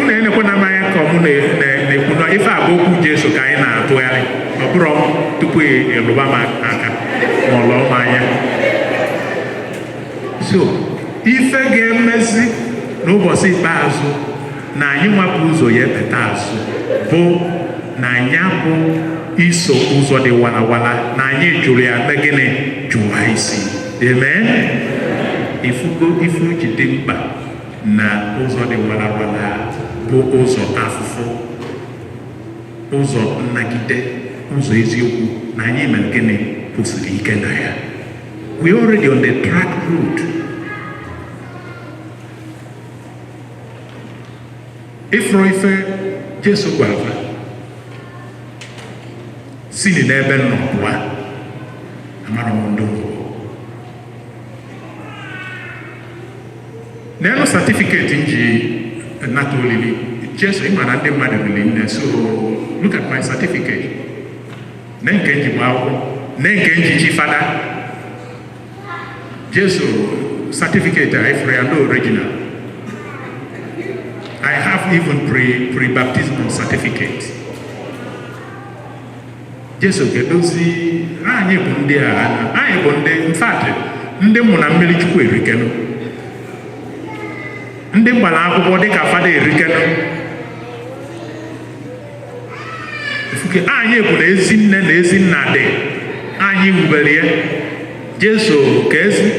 Unu enekwana m anya ka mụ na-ekwu na ife a bụ okwu Jesu ka anyị na-atụgharị. Ọ bụrụ m tupu ịlụba m aka ma ọ lụọ m anya. So ife ga-emezi n'ụbọchị ikpeazụ na anyị nwapụ ụzọ ya ekpeta azụ bụ na anyị bụ iso ụzọ dị walawala, na anyị jụrụ ya mee gịnị? Jụwa isi. Amen. Ifugo ife o ji dị mkpa na ụzọ dị walawala bụ ụzọ afụfụ, ụzọ nnagide, ụzọ eziokwu, na anyị mere gịnị? Kwụsịrị ike na ya. We already on the track road. Ịfụrụ ife Jesu gwara fa, si n'ebe m nọ pụọ, amara m ndị mbụ. N'elu certificate m ji nata olili Jesu, ịma na ndị mmadụ riri nne. So look at my certificate, ne nke nji gba akwụkwọ, ne nke nji chi fada. Jesu, certificate a ifuru ya, no original. I have even pre-baptismal certificate. Jesu ga-edozi anyị bụ ndị a, anyị bụ ndị, in fact, ndị mụ na mmiri Chukwu erikenu, ndị gbara akwụkwọ dịka fada erikenu. Ifuke anyị bụ na ezi nne na ezi nna dị anyị wubere ya. Jesu ka ezi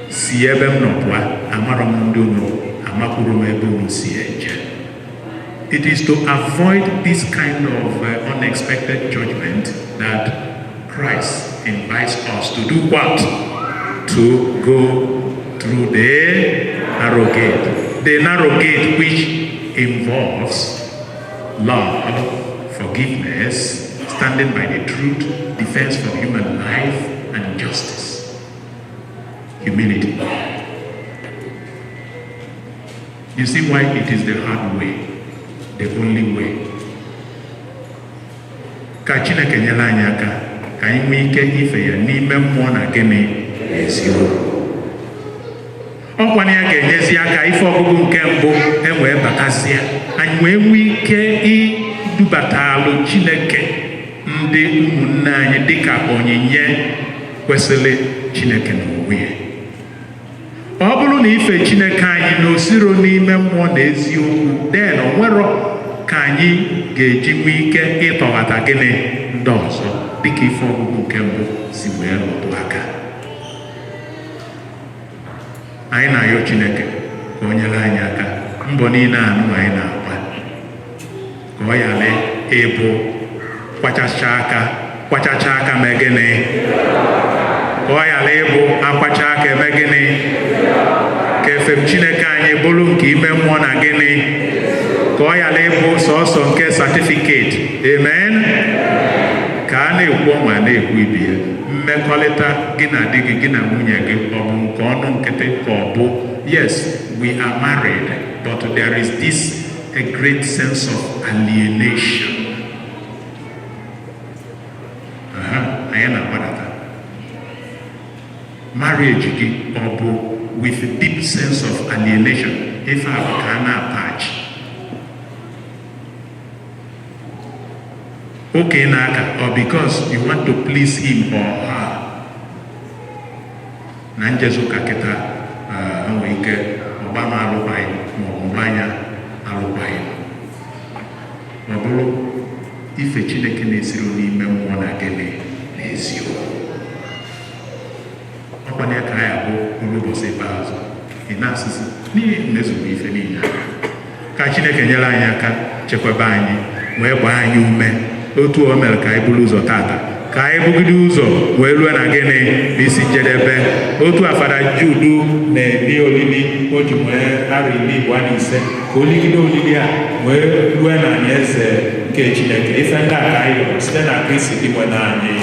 si ebe m nọ pụọ, amarọ m ndị unu, amakwuru m ebe unu si eje. It is to avoid this kind of unexpected judgment that Christ invites us to do what? To go through the narrow gate. The narrow gate, which involves love, forgiveness, standing by the truth, defense for human life, and justice. Humility. You see why it is the hard way, the only way. Ka Chineke nyere anyị aka ka anyị nwee ike ife ya n'ime mmụọ na gịnị? Eziokwu. Ọkwana ya ga-enyezi aka ife ọgụgụ nke mbụ enwee bakasịa, anyị wee nwee ike idubatalụ Chineke ndị ụmụnne anyị dịka onyinye kwesịrị Chineke n'onwe ya. Ọ bụrụ na ife Chineke anyị na osiro n'ime mmụọ na eziokwu, then o nwero ka anyị ga-eji nwee ike ịtọghata gịnị? Ndị ọzọ, dịka ife ọgụgụ nke mbụ si wee rụtụ aka. Anyị na-ayọ Chineke ka o nyere anyị aka mbọ niile anụ anyị na-agba, ka ọ ghara ịbụ kwachacha aka kwachacha aka mee gịnị, ka ọ ghara ịbụ akwacha aka eme gịnị, ka efem Chineke anyị bụrụ nke ime mmụọ na gịnị, ka ọ ghara ịbụ sọsọ nke certificate. Amen. Ka a na-ekwu ọnwa na-ekwu ibe ya, mmekọrịta gị na di gị, gị na nwunye gị, ọ bụ nke ọnụ nkịtị ka ọ bụ yes, we are married, but there is this a great sense of alienation. Aha, anyị na-agbadata marriage gị, ọ bụ with a deep sense of alienation. Ife a bụ ka a na-apachi oke na-aka, or because you want to please him or her. Na njezu ụka kịta, nwere ike ọgba m alụkwaghị ma ọ bụ mgbe anya alụkwaghị, ọ bụrụ ife Chineke na-esiri n'ime mmụọ na gịnị? Na eziokwu. Ọkwana ya ka anyị abụ olu ụbọchị ikpeazụ ị na-asịsị n'ihi mmezugbo ife niile. Ka Chineke nyere anyị aka, chekwaba anyị, wee gbaa anyị ume otu o mere ka anyị buru ụzọ tata, ka anyị bugide ụzọ wee rue na gịnị? N'isi njedebe. Otu a Fada Judu na-eli olili o ji nwee arọ 25, ka o ligide olili a wee rue na eze nke Chineke. Ife ndị a ka anyị yọrọ site na Kristi dị nwe anyị.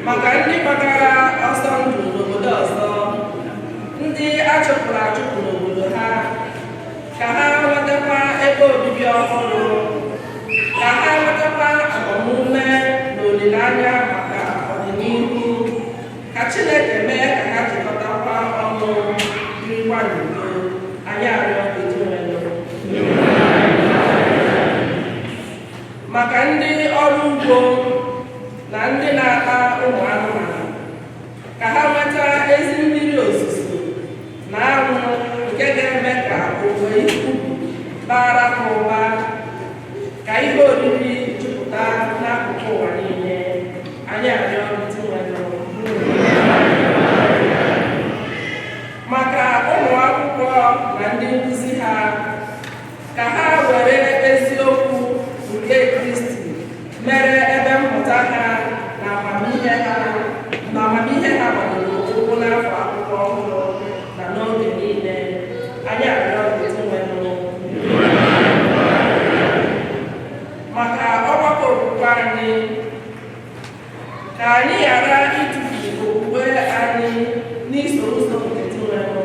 Maka ndị gbagara ọsọ ndụ n'obodo ọzọ, ndị a chụpụrụ achụpụ n'obodo ha, ka ha nwetakwa ebe obibi ọhụrụ, ka ha nwetakwa agbamume na olileanya maka ọdịnihu, ka Chineke mee ka ha jikọtakwa ọnụ, birikwa n'udo. Anyị arịọ gị, Dinwenụ. Maka ndị ọrụ ugbo na ndị na-akpa ụmụ anụmanụ, ka ha nweta ezi mmiri ozuzo na anwụ nke ga-eme ka owuwe ihe ubi bara ha ụba, ka ihe oriri jupụta n'akụkụ ụwa niile. Anyị arịọ gị, Dinwenụ. Maka ụmụ akwụkwọ na ndị nkụzi ha, ka ha were eziokwu nke Kristi mere ebe mmụta ha na amamihe ha gbadoro ụkwụ n'afọ akwụkwọ ọhụrụ na n'oge niile. Anyị arịọ gị, Dinwenụ. Maka ọgbakọ okwukwe anyị, ka anyị ghara ịtụfu okwukwe anyị n'iso ụzọ nke Dinwenụ,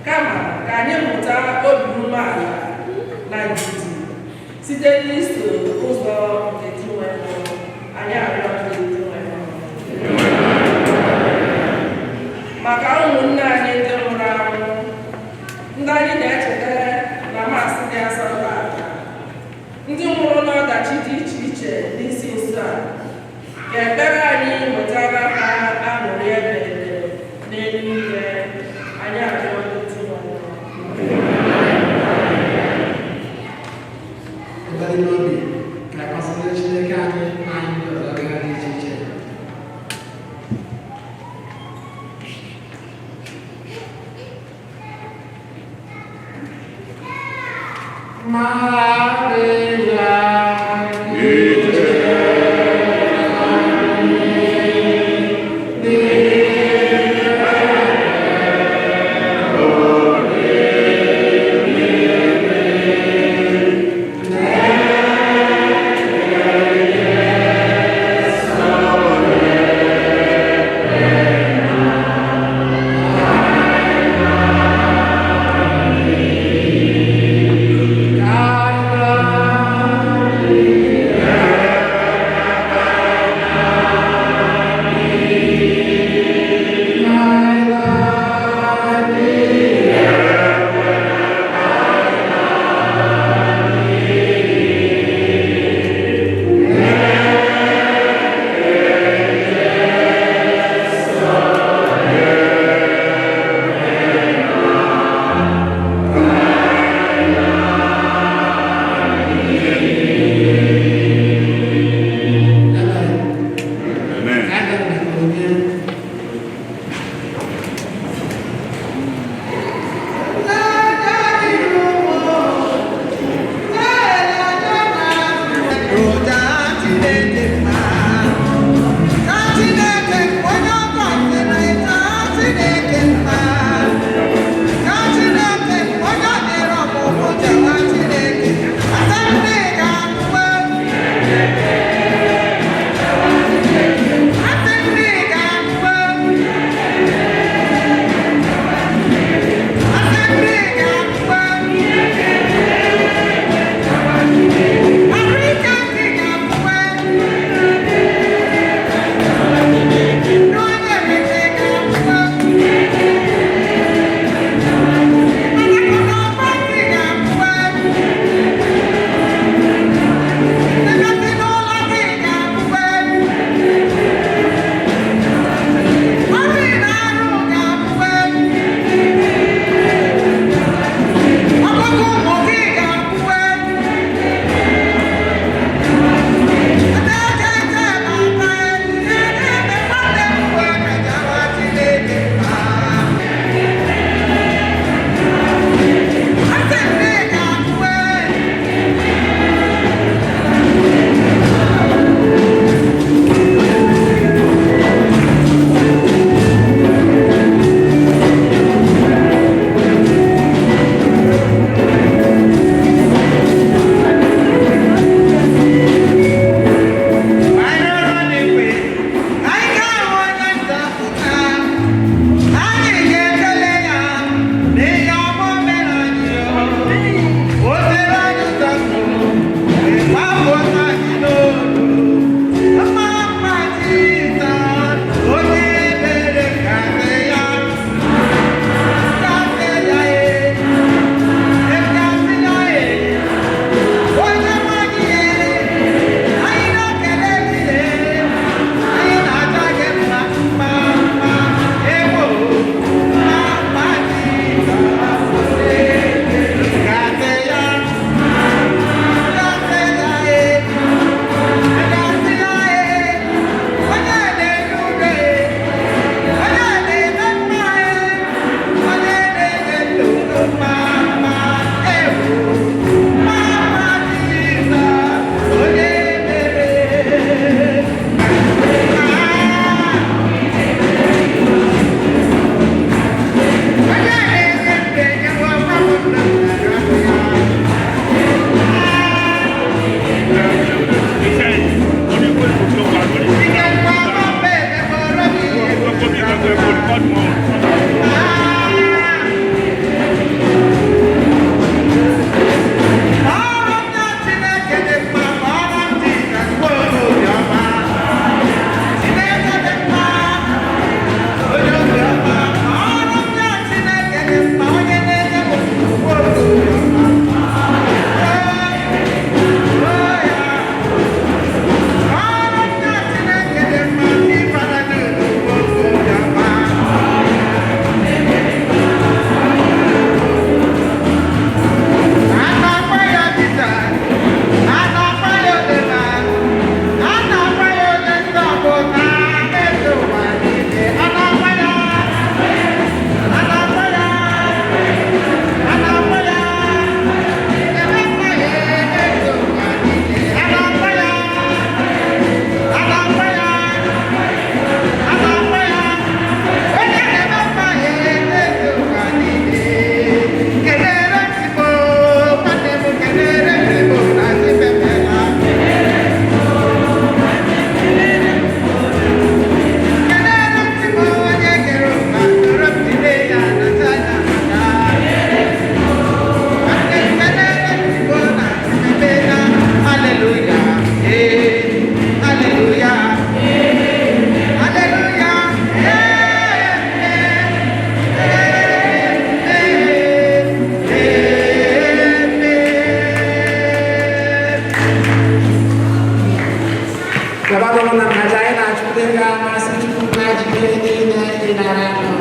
kama ka anyị mụta obi umeala na ndidi site n'iso ụzọ nke Dinwenụ. Anyị arịọ gị, Dinwenụ. Maka ụmụnne anyị ndị nwụrụ anwụ, ndị anyị na-echeta na Mass dị asọ taata, ndị nwụrụ n'ọdachi dị iche iche n'isi nso a, ka ekpere anyị wetara ha aṅụrị ebebe n'eluigwe. Anyị arịọ gị, Dinwenụ. Ebere n'obi ka akpasịrị Chineke anyị na anyị ndị ọzọ gaa dị iche iche. Maria. Ka Na-ajikere niile ịnara nụ.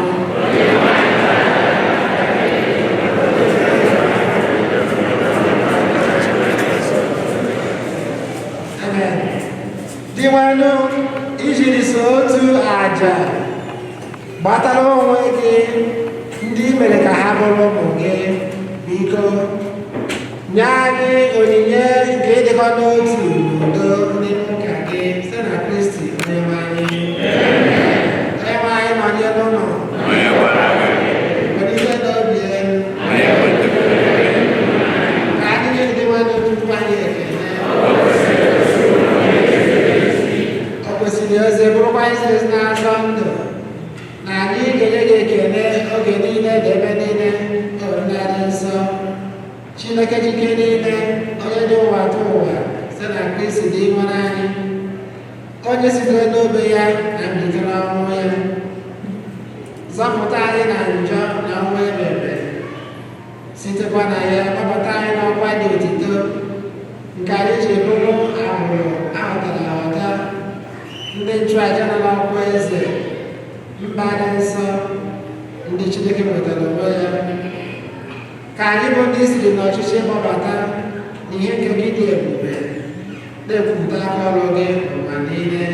Amen. Dinwenụ, ijiri so otu àjà gbatara onwe gị ndị i mere ka ha bụrụ ụmụ gị, biko nye anyị onyinye nke ịdịkọ n'otu n'udo n'ime ụka gị site na Kristi Onyenwe anyị. Onyenwe anyị nọnyere unu. Welite n'obi elu. Ka anyị nye Dinwenụ Chukwu anyị ekele. O kwesịrị eze, bụrụkwa isi ezi na-azọ ndụ na anyị ga-enye gị ekele oge niile na ebe niile, Nna dị nsọ, Chineke jike niile, onye dị ụwa tụ ụwa, site na Kristi dị nwere anyị, onye sitere n'obe ya na mbilite n'ọnwụ ya zọpụta anyị na njọ na ọnwụ ebebe, sitekwa na ya kpọpụta anyị n'ọkwa dị otito nke anyị ji bụrụ agbụrụ ahụtara ahụta, ndị nchụaja nọ n'ọkwa eze, mba dị nsọ, ndị Chineke nwetara onwe ya, ka anyị bụ ndị siri n'ọchịchị gbabata n'ihe nke gị dị ebube, na-ekwupụta aka ọrụ gị n'ụwa niile.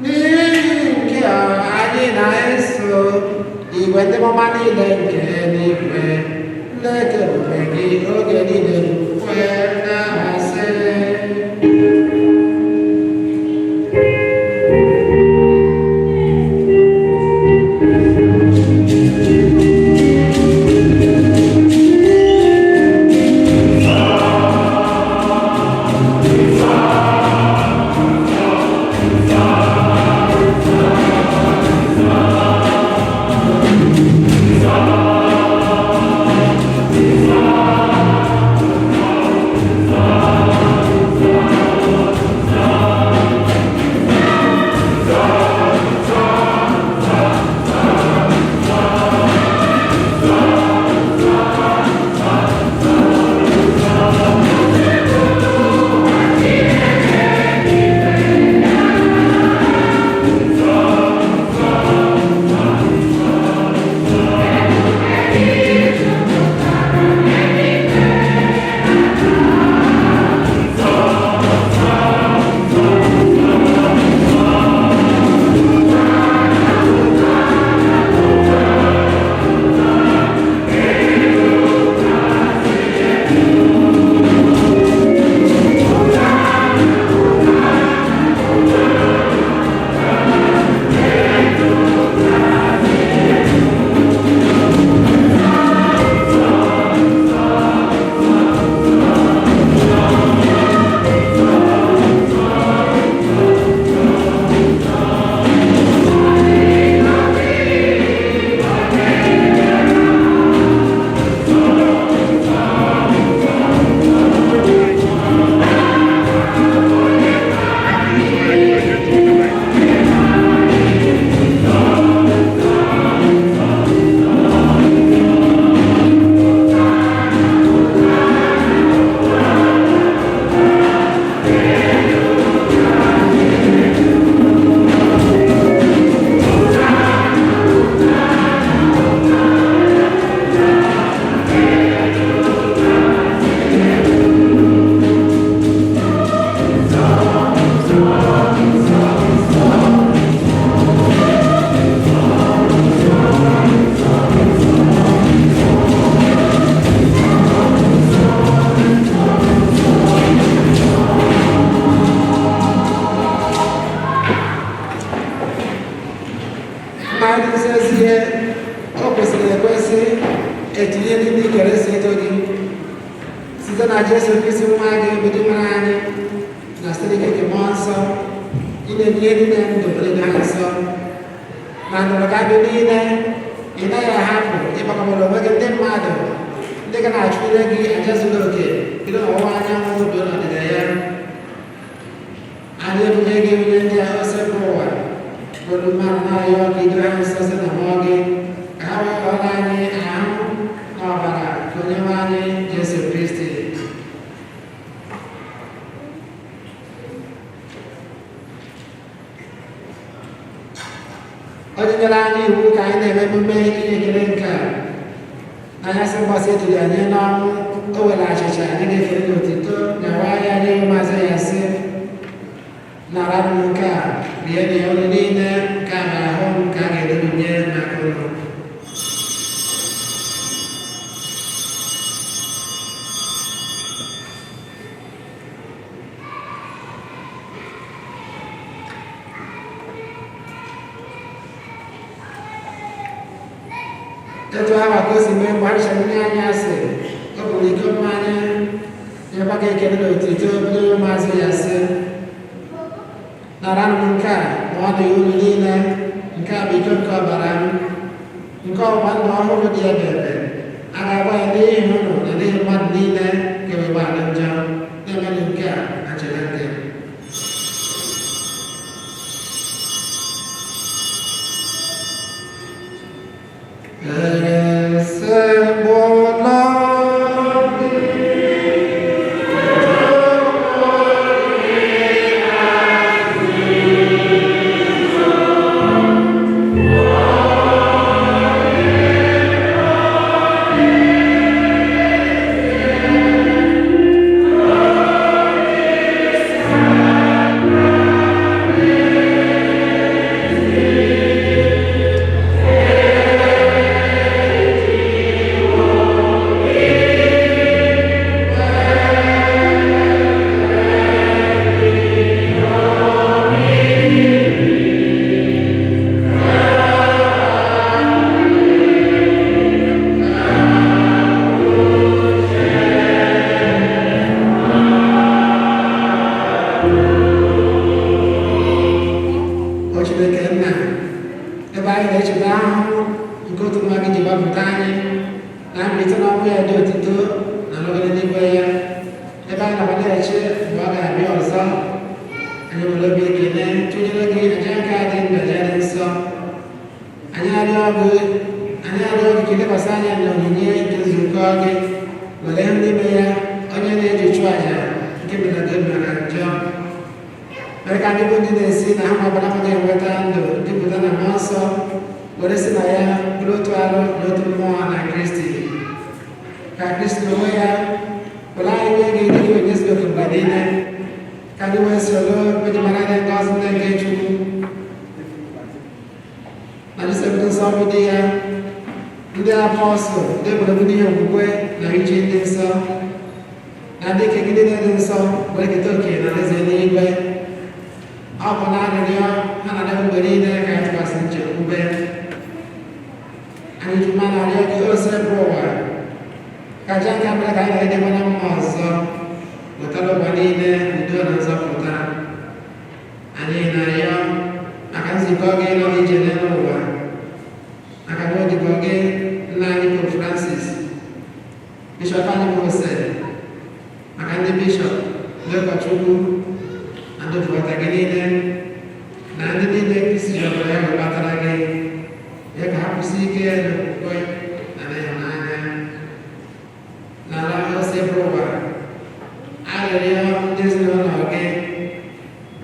N'ihi nke a, anyị na-eso igwe ndị mmụọ niile nke eluigwe na-eke ebube gị oge niile kwe na-asị: Mmadụ nzezie, o kwesịrị ekwesị etinye ndị kere si eto gị site na Jesu Kristi nwa gị bụ Dinwenụ anyị, na site n'ike nke Mmụọ Nsọ ị na-enye ihe niile ndụ dị ha nsọ na ndụrụgabị niile. Ị naghị ahapụ ịgbakọbara onwe gị ndị mmadụ ndị ga na-achụnyere gị aja zuru oke, bido n'ọwụwa anyanwụ ruo n'ọdịda ya. Anyị ebunye gị onye ndị ahụ sekpụ ụwa bụrụ mmadụ, na-ayọ ka ido ha nsọ site na mmụọ gị, ka ha wee ghọrọ anyị ahụ na ọbara nke Onyenwe anyị Jesu Kristi. Onye nyere anyị iwu ka anyị na-eme emume inye ekele nke a. N'anyasị mgbasa etiri anyị n'ọnwụ, o were achịcha anyị na-ekele n'otito nyawa ya nye ụmụazụ ya, sị: "Nara m nke a, rie na ya unu niile. Nke a bụ ahụ m ka a ga-edebinye maka unu." Etu ahụ ka o si mee mgbe ha richara nri anyasị, o buru iko mmanya, nyekwa gị ekele na otito, bido ụmụazụ ya, sị: "Nara m nke a ma ọ dịghị unu niile. Nke a bụ iko nke ọbara m, nke ọgbụgba ndụ ọhụrụ dị ebe ebe. A ga-agba ya n'ihi unu na n'ihi mmadụ niile ka e wee gbaghara njọ. Na-emenụ nke a na ncheta nke m." Esemokwu O Chineke nna, ebe anyị na-echeta ahụhụ nke otu nwa gị ji gbapụta anyị na mbilite n'ọnwụ ya dị otito na nrụgide n'igwe ya, ebe anyị nakwa na-eche mgbe ọ ga-abịa ọzọ, anyị nwere obi ekele tụnyere gị aja nke a dị ndụ, aja dị nsọ. Anyị arịọ gị ka ilekwasị anya na onyinye nke nzukọ gị, were n'ime ya onye na-eji chụọ aja nke mere gị maka njọ, mere ka ndị bụ ndị na-esi na ha ọbụla amaghị enweta ndụ jupụta na mmụọ nsọ, were si na ya bụrụ otu arụ na otu mmụọ na Kristi. Ka Kristi n'onwe ya were anyị nye gị dị gị onye zuru oke mgbe niile, ka anyị wee soro mejupụtara anyị ngọzi ndị nke Chukwu na Josef dị nsọ bụ di ya, ndị apọstụl, ndị obodo n'ihe okwukwe na ichi ndị nsọ na ndị ike gị niile dị nsọ, were keta oke na alaeze eluigwe. Ọ bụ na arịrịọ ha na-arịọ mgbe niile ka anyị tụkwasị nchekwube anyị ji mmanụ arịọ gị, Osebụrụwa, ka aja nke mere ka anyị na-edebe na mma ọzọ wetara ụwa niile udo na nzọpụta. Anyị na-arịọ maka nzukọ gị nọ n'ije n'elu ụwa, maka nwa odibo gị, nna anyị Pope Francis, bishọp anyị bụ Jose, maka ndị bishọp, ndị ụkọchukwu na ndị ofụkọta gị niile, na ndị niile Kristi ji ọbara ya wee kpatara gị ya, ka ha kwụsị ike n'okwukwe na n'ịhụnanya n'ala. Osebụrụwa, arịrịọ ndị ezinụlọ gị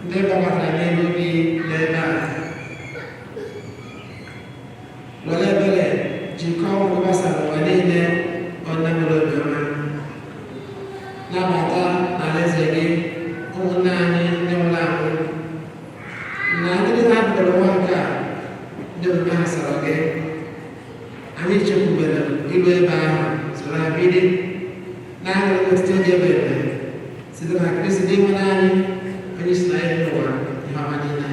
ndị gbakọtara n'ihu gị n'ebe a, were ebere jikọọ ụmụ gbasara ụwa niile. Onye nwere obiọma, nabata n'alaeze gị ụmụnne anyị ndị nwụrụ anwụ na ndị niile hapụrụ ụwa nke a, ndị omume ha sọrọ gị. Anyị chekwubere ilu ebe ahụ soro ha biri na-aṅụrị n'otuto dị ebe ebe, site na Kristi dị nwe anyị, onye si na ya n'ụwa ihe ọma niile.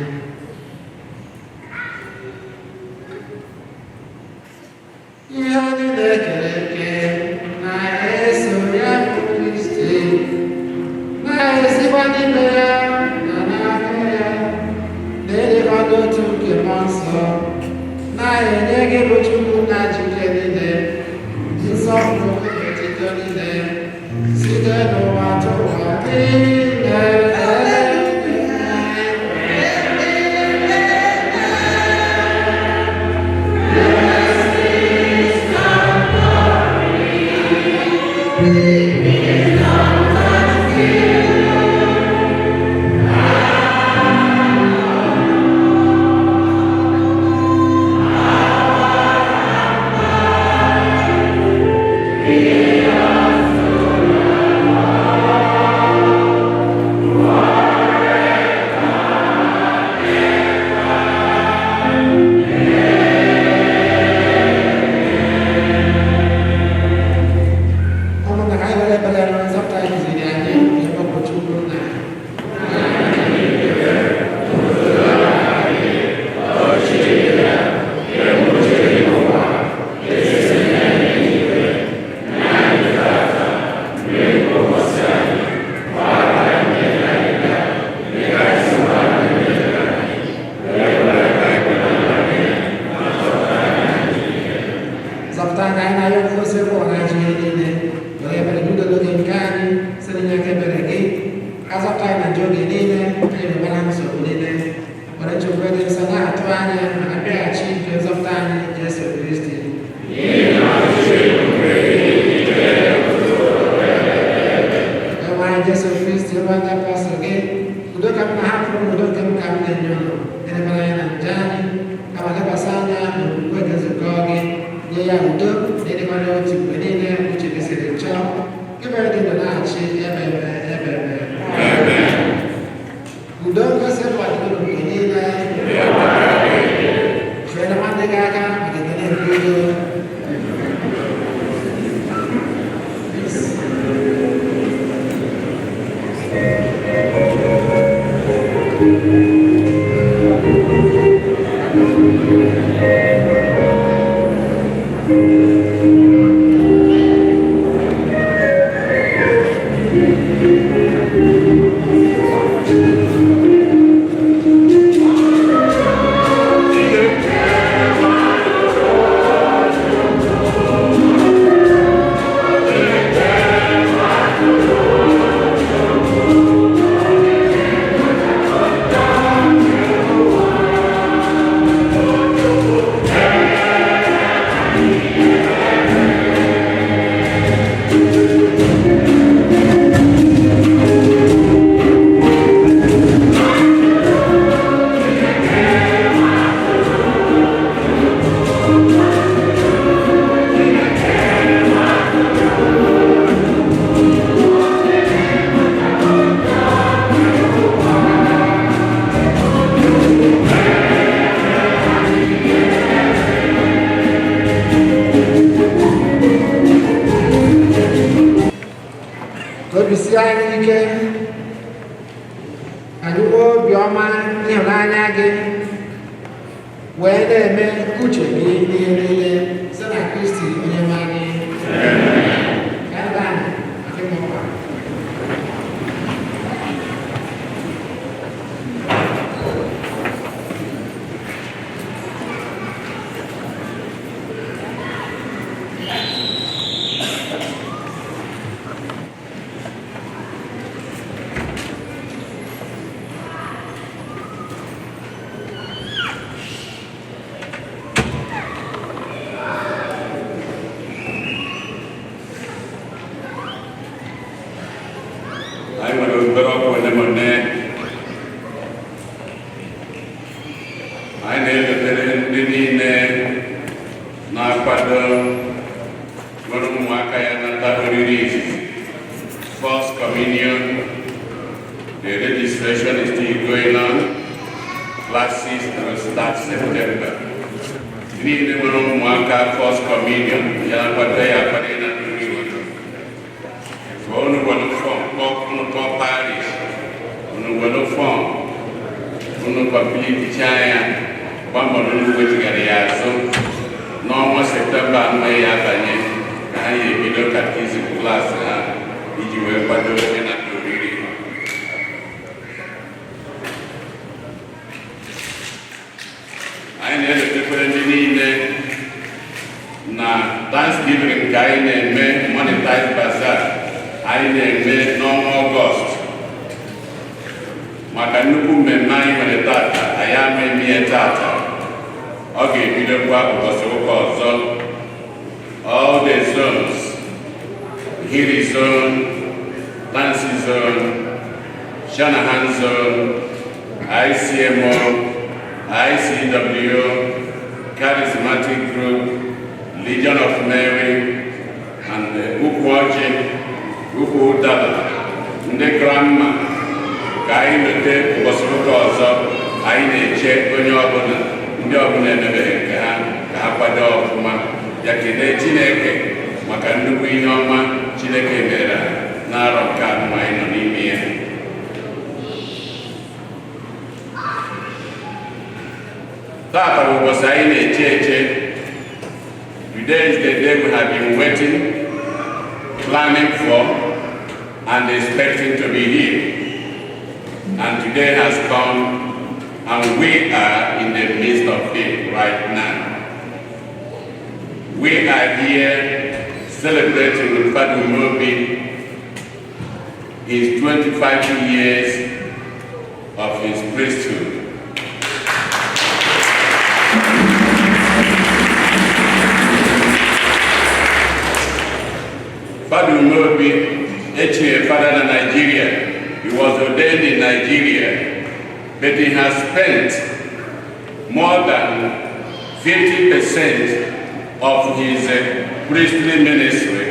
Ihe anyị na-ekere eke na-eso ya bụ Kristi, na-esikwa n'ime ya na n'aka ya, na-edekwa n'otu nke mmụọ nsọ, na-enye gị bụ Chukwu na jike niile nsọpụrụ na otito niile site n'ụwa tụwa niile. anya maka mbịaghachi nke nzọpụta anyị Jesu Kristi. Onyenwe anyị Jesu Kristi, onye ndị apọstụl gị, udo ka m na-ahapụrụ unu, udo nke m ka m na-enye unu. Elebara anya na njọ anyị, kama lekwasị anya n'okwukwe nke nzukọ gị, nye ya udo na ịdịkọ n'otu mgbe niile uche gị siri chọọ. Gị mere dị ndụ na-achị ebe ebe ebe ebe. Udo ngosi bụ ọdịnihu mgbe niile. Chere nwanne gị aka maka ekele nke udo. Peace. Ka obi sie anyị ike, anyị nwee obiọma n'ịhụnanya gị, wee na-eme uche gị n'ihe niile site na Kristi onye nwe anyị. Ka anyị gaa maka ịma ọkwa. Anyị nwere obere ọkwa ole ma ole anyị na-edotere ndị niile na-akwado nwere ụmụaka ya nata oriri izizi, First Communion. The registration is still going on. Classes will start September. Ndị niile nwere ụmụaka First Communion ya akwado ya akwado ịnata oriri. Unu were form, unu kpọọ parish, unu were form, unu complete ya, gba mbọ na unu wezigara ya azụ n'ọnwa September anaghị ya abanye ka ha ya ebido catechism class ha iji wee kwado ịnata oriri. Anyị na-elotekwere ndị niile na Thanksgiving nke anyị na-eme, Monetize Bazaar anyị na-eme n'ọnwa Ọgọst, maka nnukwu mmemme anyị nwere tata, anyị ama eme ya tata, ọ ga-ebidokwa ụbọchị ụka ọzọ. All the zones, Hiri Zone, Tansi Zone, Shanahan Zone, ICMO, ICW, Charismatic Group, Legion of Mary, and Ukwu Ọjị, Ukwu Ụdara, ndị grandma, ka anyị mete ụbọchị ụka ọzọ. Anyị na-eche onye ọbụla, ndị ọbụla emebeghị nke ha, ka ha kwado ọfụma ya kelee Chineke maka nnukwu ihe ọma Chineke mere ha n'arọ nke anọ anyị nọ n'ime ya. Tata bụ ụbọchị anyị na-eche eche. Today is the day we have been waiting, planning for, and expecting to be here. And today has come, and we are in the midst of it right now. We are here celebrating with Father Umobi his 25 years of his priesthood. Nnobi echie fada na Nigeria. He was ordained in Nigeria, but he has spent more than 50% of his priestly ministry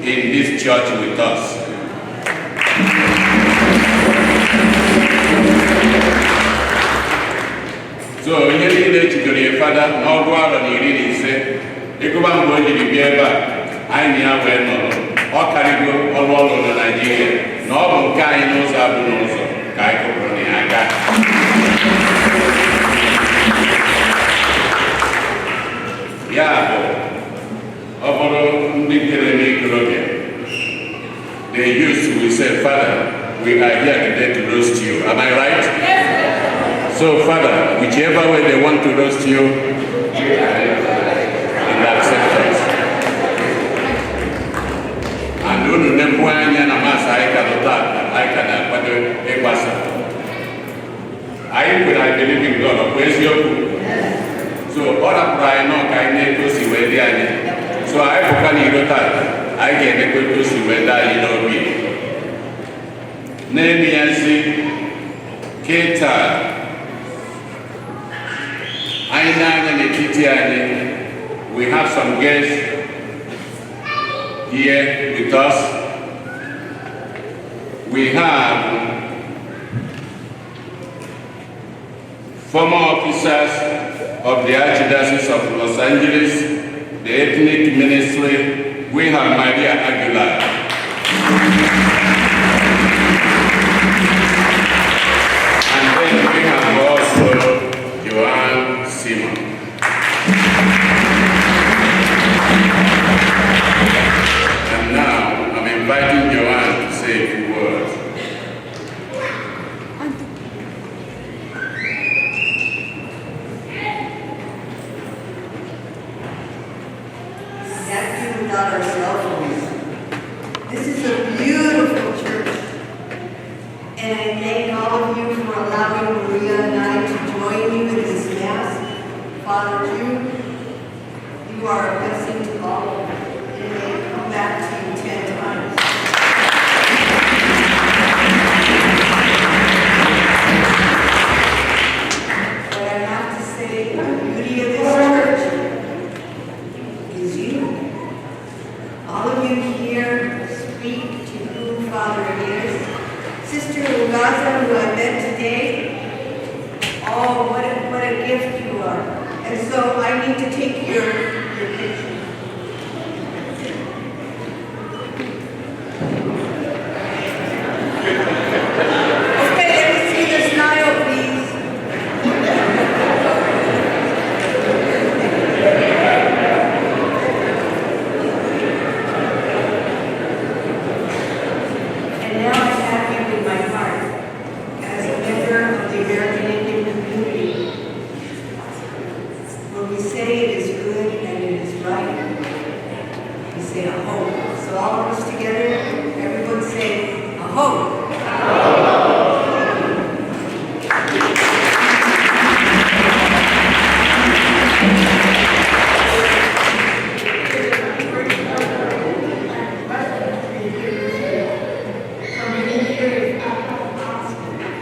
in this church with us. So ihe niile echigoro ya fada n'ọgụ arọ na 15, ịgụba mgbe o jiri bịa ebe a anyị na ya wee nọrọ, ọ karịgo ọrụ ọrụ na Naịjirịa na ọ bụ nke anyị n'ụzọ abụ n'ụzọ ka anyị kụpụrụ na ya aka. Ya bụ, ọ bụrụ ndị kere n'ikorobịa, the youth will say, "Father, we are here today to roast you." Am I right? So, Father, whichever way they want to roast you, in acceptance. And unu nekwu anya na Mass anyị ka nọ tata, anyị ka na-akwado ịgbasa. Anyị kwere, I believe in God, ọ bụ eziokwu. So ọ rapụrụ anyị nọ ka anyị na-eto o si wee dị anyị. So anyị pụkwa n'iro tata, anyị ga-emekwa etu o si wee dị anyị n'obi. N'elu ya si, kịta anyị na-anya n'etiti anyị, we have some guests here with us. We have former officers of the Archdiocese of Los Angeles, the Ethnic Ministry. We have Maria Aguilar. And then we have also Joanne Simon. And now I'm inviting Joanne to say a few words. Can't do without our cell phones. This is a beautiful church. And I thank all of you for allowing Maria and I to join you in this Mass. Father Jude, you are a blessing to all of us. And may it come back to you 10 times. But I have to say, the beauty of this church is you. All of you here speak to who Father is. Sister Ugaza, who I met today, oh, what a gift you are. And so I need to take your picture. Okay, let me see the smile, please. And now I have you in my heart as a member of the American Indian community. When we say it is good and it is right, we say aho. So all of us together, everyone say aho. For many years, I have asked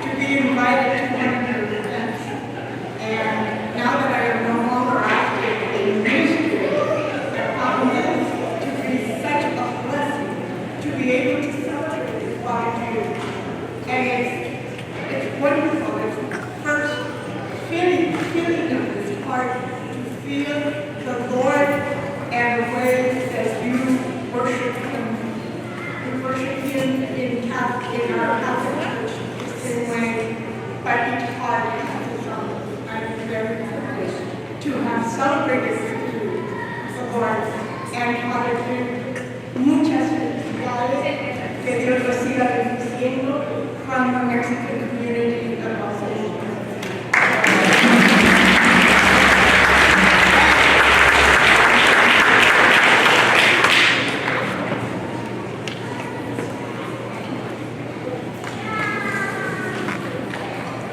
to be invited to one of your events. And now that I am no longer active in ministry, I found this to be such a blessing to be able to celebrate with Father Jude. And it's wonderful. It's the first feeling of this heart to feel the Lord and the way that you worship Him. We worship Him in our Catholic Church the same way, but each heart has its own. I'm very privileged to have celebrated with you the Lord. And Father Jude, muchas felicidades. Que Dios los siga bendiciendo from the Mexican community of Los Angeles.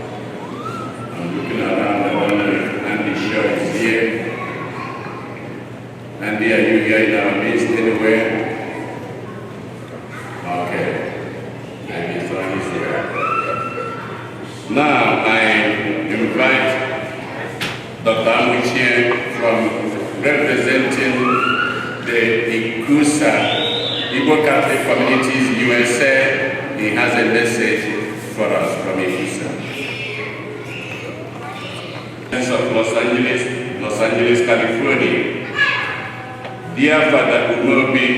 I'm looking around, I don't know if Andy Shaw is here. Andy, are you here in our midst anywhere? Amichie from representing the ICCUSA, Igbo Catholic Communities USA. He has a message for us from ICCUSA. Of Los Angeles, Los Angeles, California. Dear Father Umobi,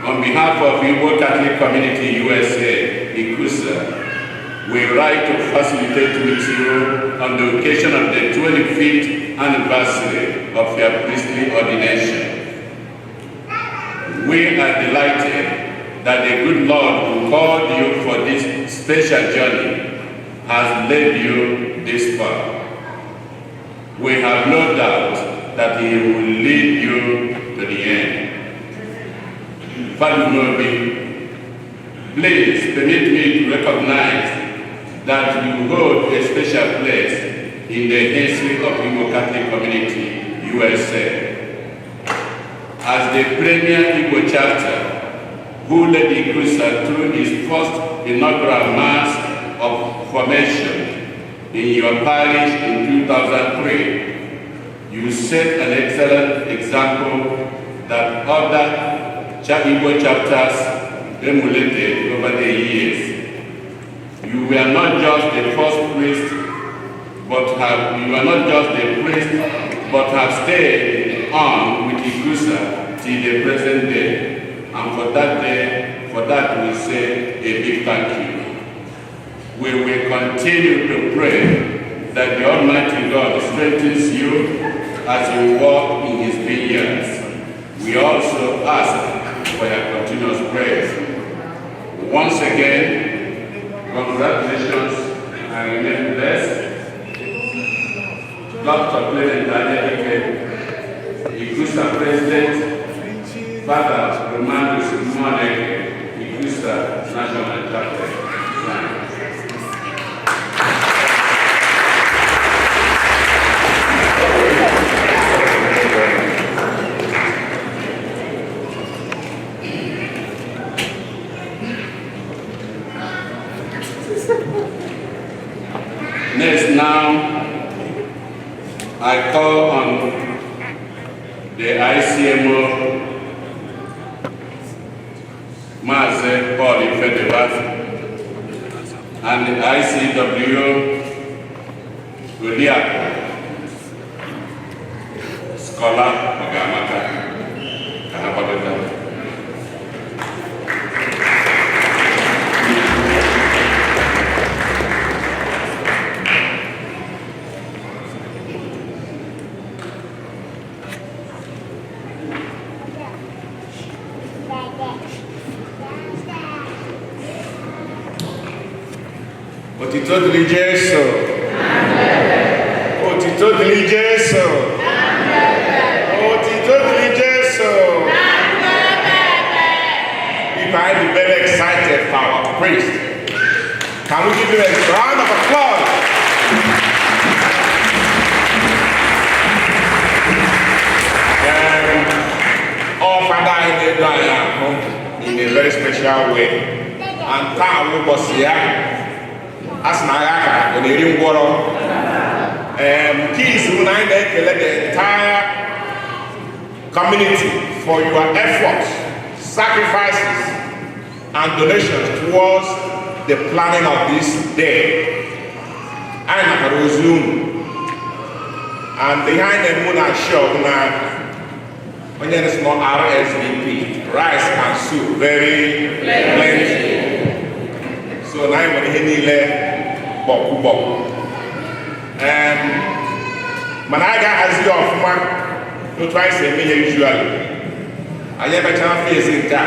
on behalf of Igbo Catholic Community USA, ICCUSA, we write to felicitate with you on the occasion of the 25th anniversary of your priestly ordination. We are delighted that the good Lord who called you for this special journey has led you this far. We have no doubt that He will lead you to the end. Father Umobi, please permit me to recognize that you hold a special place in the history of Igbo Catholic Community, USA. As the premier Igbo chapter who led the ICCUSA through its first inaugural Mass of Formation in your parish in 2003, you set an excellent example that other Igbo chapters emulated over the years. You were not just the first priest, but have you are not just the priest, but have stayed on with ICCUSA till the present day. And for that we say a big thank you. We will continue to pray that the Almighty God strengthens you as you walk in His vineyards. We also ask for your continuous prayers. Once again, congratulations and remain blessed. Dr. Clement Anyadike, ICCUSA President, Father Romanus Moneke, ICCUSA National Chaplain. Signed. Next now, I call on the ICMO, Mazi Paul Ifedeba, and the ICW, Oliaku Scholar Ogamaka, ka ha gbadota. Otito dịrị Jesu. Otito dịrị Jesu. Otito dịrị Jesu. If I be very excited for our priest, can we give him a round of applause? All Father anyị na-edu anyị ahụ in a very special way. And taa wụ ụbọchị ya, a sị na agha akara ọ na-eri ngwọrọ. Nke izu na anyị na-ekele the entire community for your efforts, sacrifices, and donations towards the planning of this day. Anyị natara ozi unu, and ihe anyị na-eme na show na onye na-esi nọ RSVP, rice and soup very plenty. So na anyị nwere ihe niile gbọkwụ gbọkwụ. Mana anyị ga-ahazi ya ọfụma otu anyị si eme ihe usually. Anyị emechara phase nke a,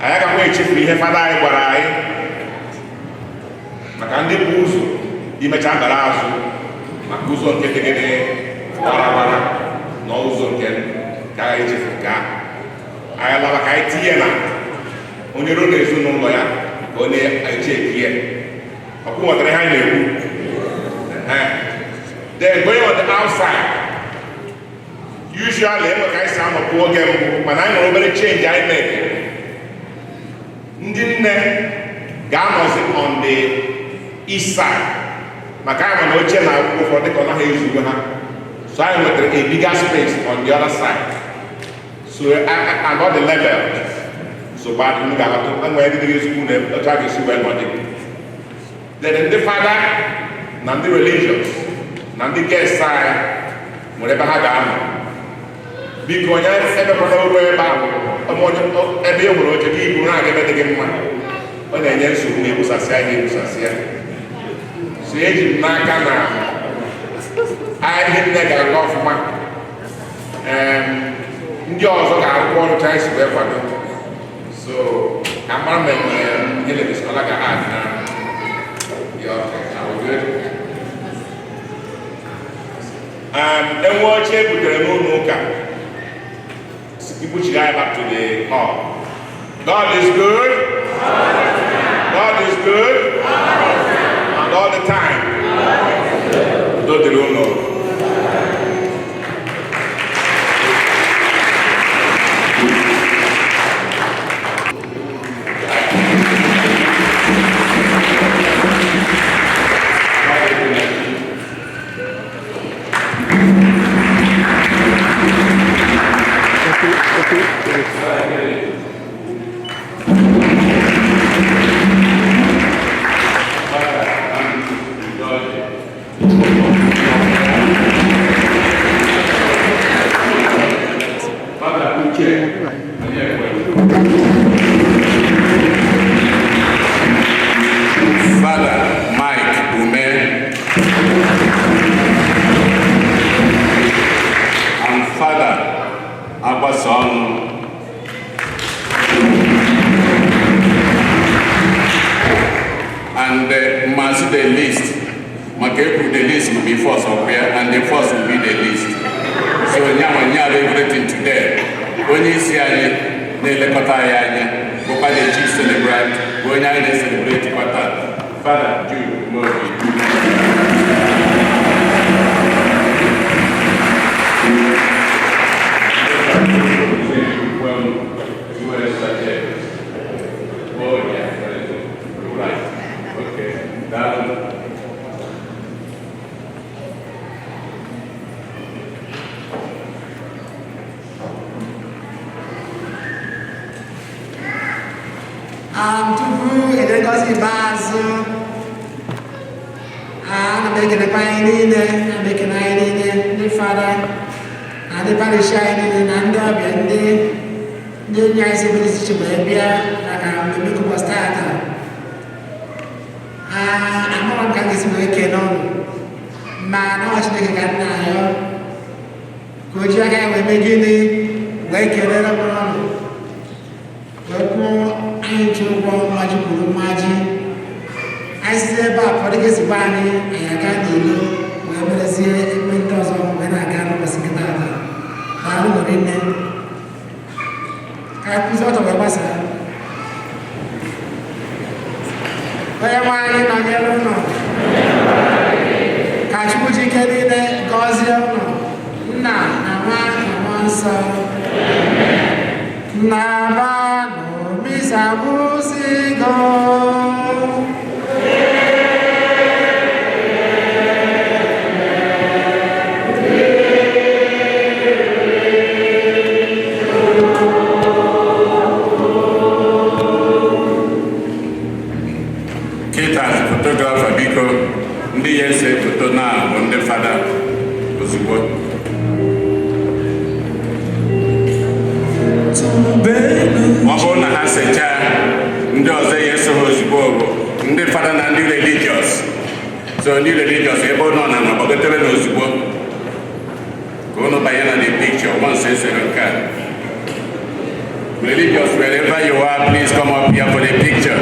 anyị agakwa echefu ihe fada anyị gwara anyị maka ndị bụ ụzọ imecha bara azụ, maka ụzọ nke dịgịdị warawara na ụzọ nke ka anyị echefu nke ahụ. Anyị laba ka anyị tinye na onye ruo n'ezinụlọ ya ka ọ na-eche ekie ọkwụ nwetara ihe anyị na-ekwu. Then going on the outside, usually enwe ka anyị si anọpụ oge mbụ, mana anyị nwere obere change anyị make. Ndị nne ga-anọzi on the east side, maka anyị ma na oche na akwụkwọ ụfọdụ ka ọ naghị ezugbo ha. So anyị nwetara a bigger space on the other side, so and all the level. So bad unu ga-aghọta enwere ndị dịrị ezigbo na otu a ga-esi wee nọdị. Then ndị fada na ndị religious na ndị guest anyị nwere ebe ha ga-anọ. Biko, onye emekwana oru ebe ahụ, ebe e nwere oche gị iburu na-aga ebe dị gị mma, ọ na-enye nsogbu na ebusasịa ihe ebusasịa. So eji m n'aka na ahịa nne ga-aga ọfụma. Ndị ọzọ ga-arụkwa ọrụ ka anyị si wee kwado. So ka mara ma enwere ihe legislator ga-add na. Yeah, okay, are we good? Enwe oche e butere n'ụlọ ụka, ibuchiri anyị back to the hall. God is good. God is good. And all the time. Udo dịrị unu. Father Uche, onye ekwe. Father Mike Ume and Father Agbasonu. And Mazi the list, maka ekwu the list will be first up here and the first will be the list. So nyanwa nyara everything today. Onye isi anyị na-elekọta anyị anya bụkwa the chief celebrant, bụ onye anyị na-celebrate kwa taa, Father Jude Umeobi. Oh, yeah, right. Okay. Daalụ. Tupu enye ngọzi ikpeazụ, ana m ekelekwa anyị niile, ana m ekele anyị niile, ndị fada na ndị parish anyị niile na ndị ọbịa, ndị enyi anyị si ebe dị iche iche wee bịa maka mmemme ụbọchị taata. Amara m ka m ga-esi wee kene ụnụ, ma na ọ Chineke ka m na-ayọ ka o ji aka ya wee mee gịnị, wee kelere m ọnụ, wee kwụọ anyị nche ụgwọ mmaji kwuru mmaji. Anyị site ebe a pụọ, dịka esi gwa anyị, anyị aga n'ilo wee merezie ebe ndị ọzọ wee na-aga n'ụbọchị nke taata. Daalụ nwere nne ka anyị kwụzi ọtọ wee gbasaa. Onye nwe anyị nọnyere ụnụ. Ka Chukwu ji ike niile gọzie ụnụ, Nna na Nwa na Mmụọ Nsọ. Nabanụ, misa agwụsịgo. Kịta photographer, biko, ndị ya ese foto na bụ ndị fada ozugbo. Ma ọ bụrụ na ha sechaa, ndị ọzọ ya eso ha ozugbo bụ ndị fada na ndị religious. So ndị religious, ebe ọ nọ na gbagotere na ozugbo ka unu banye na the picture once esere nke a. Religious, wherever you are, please come up here for the picture.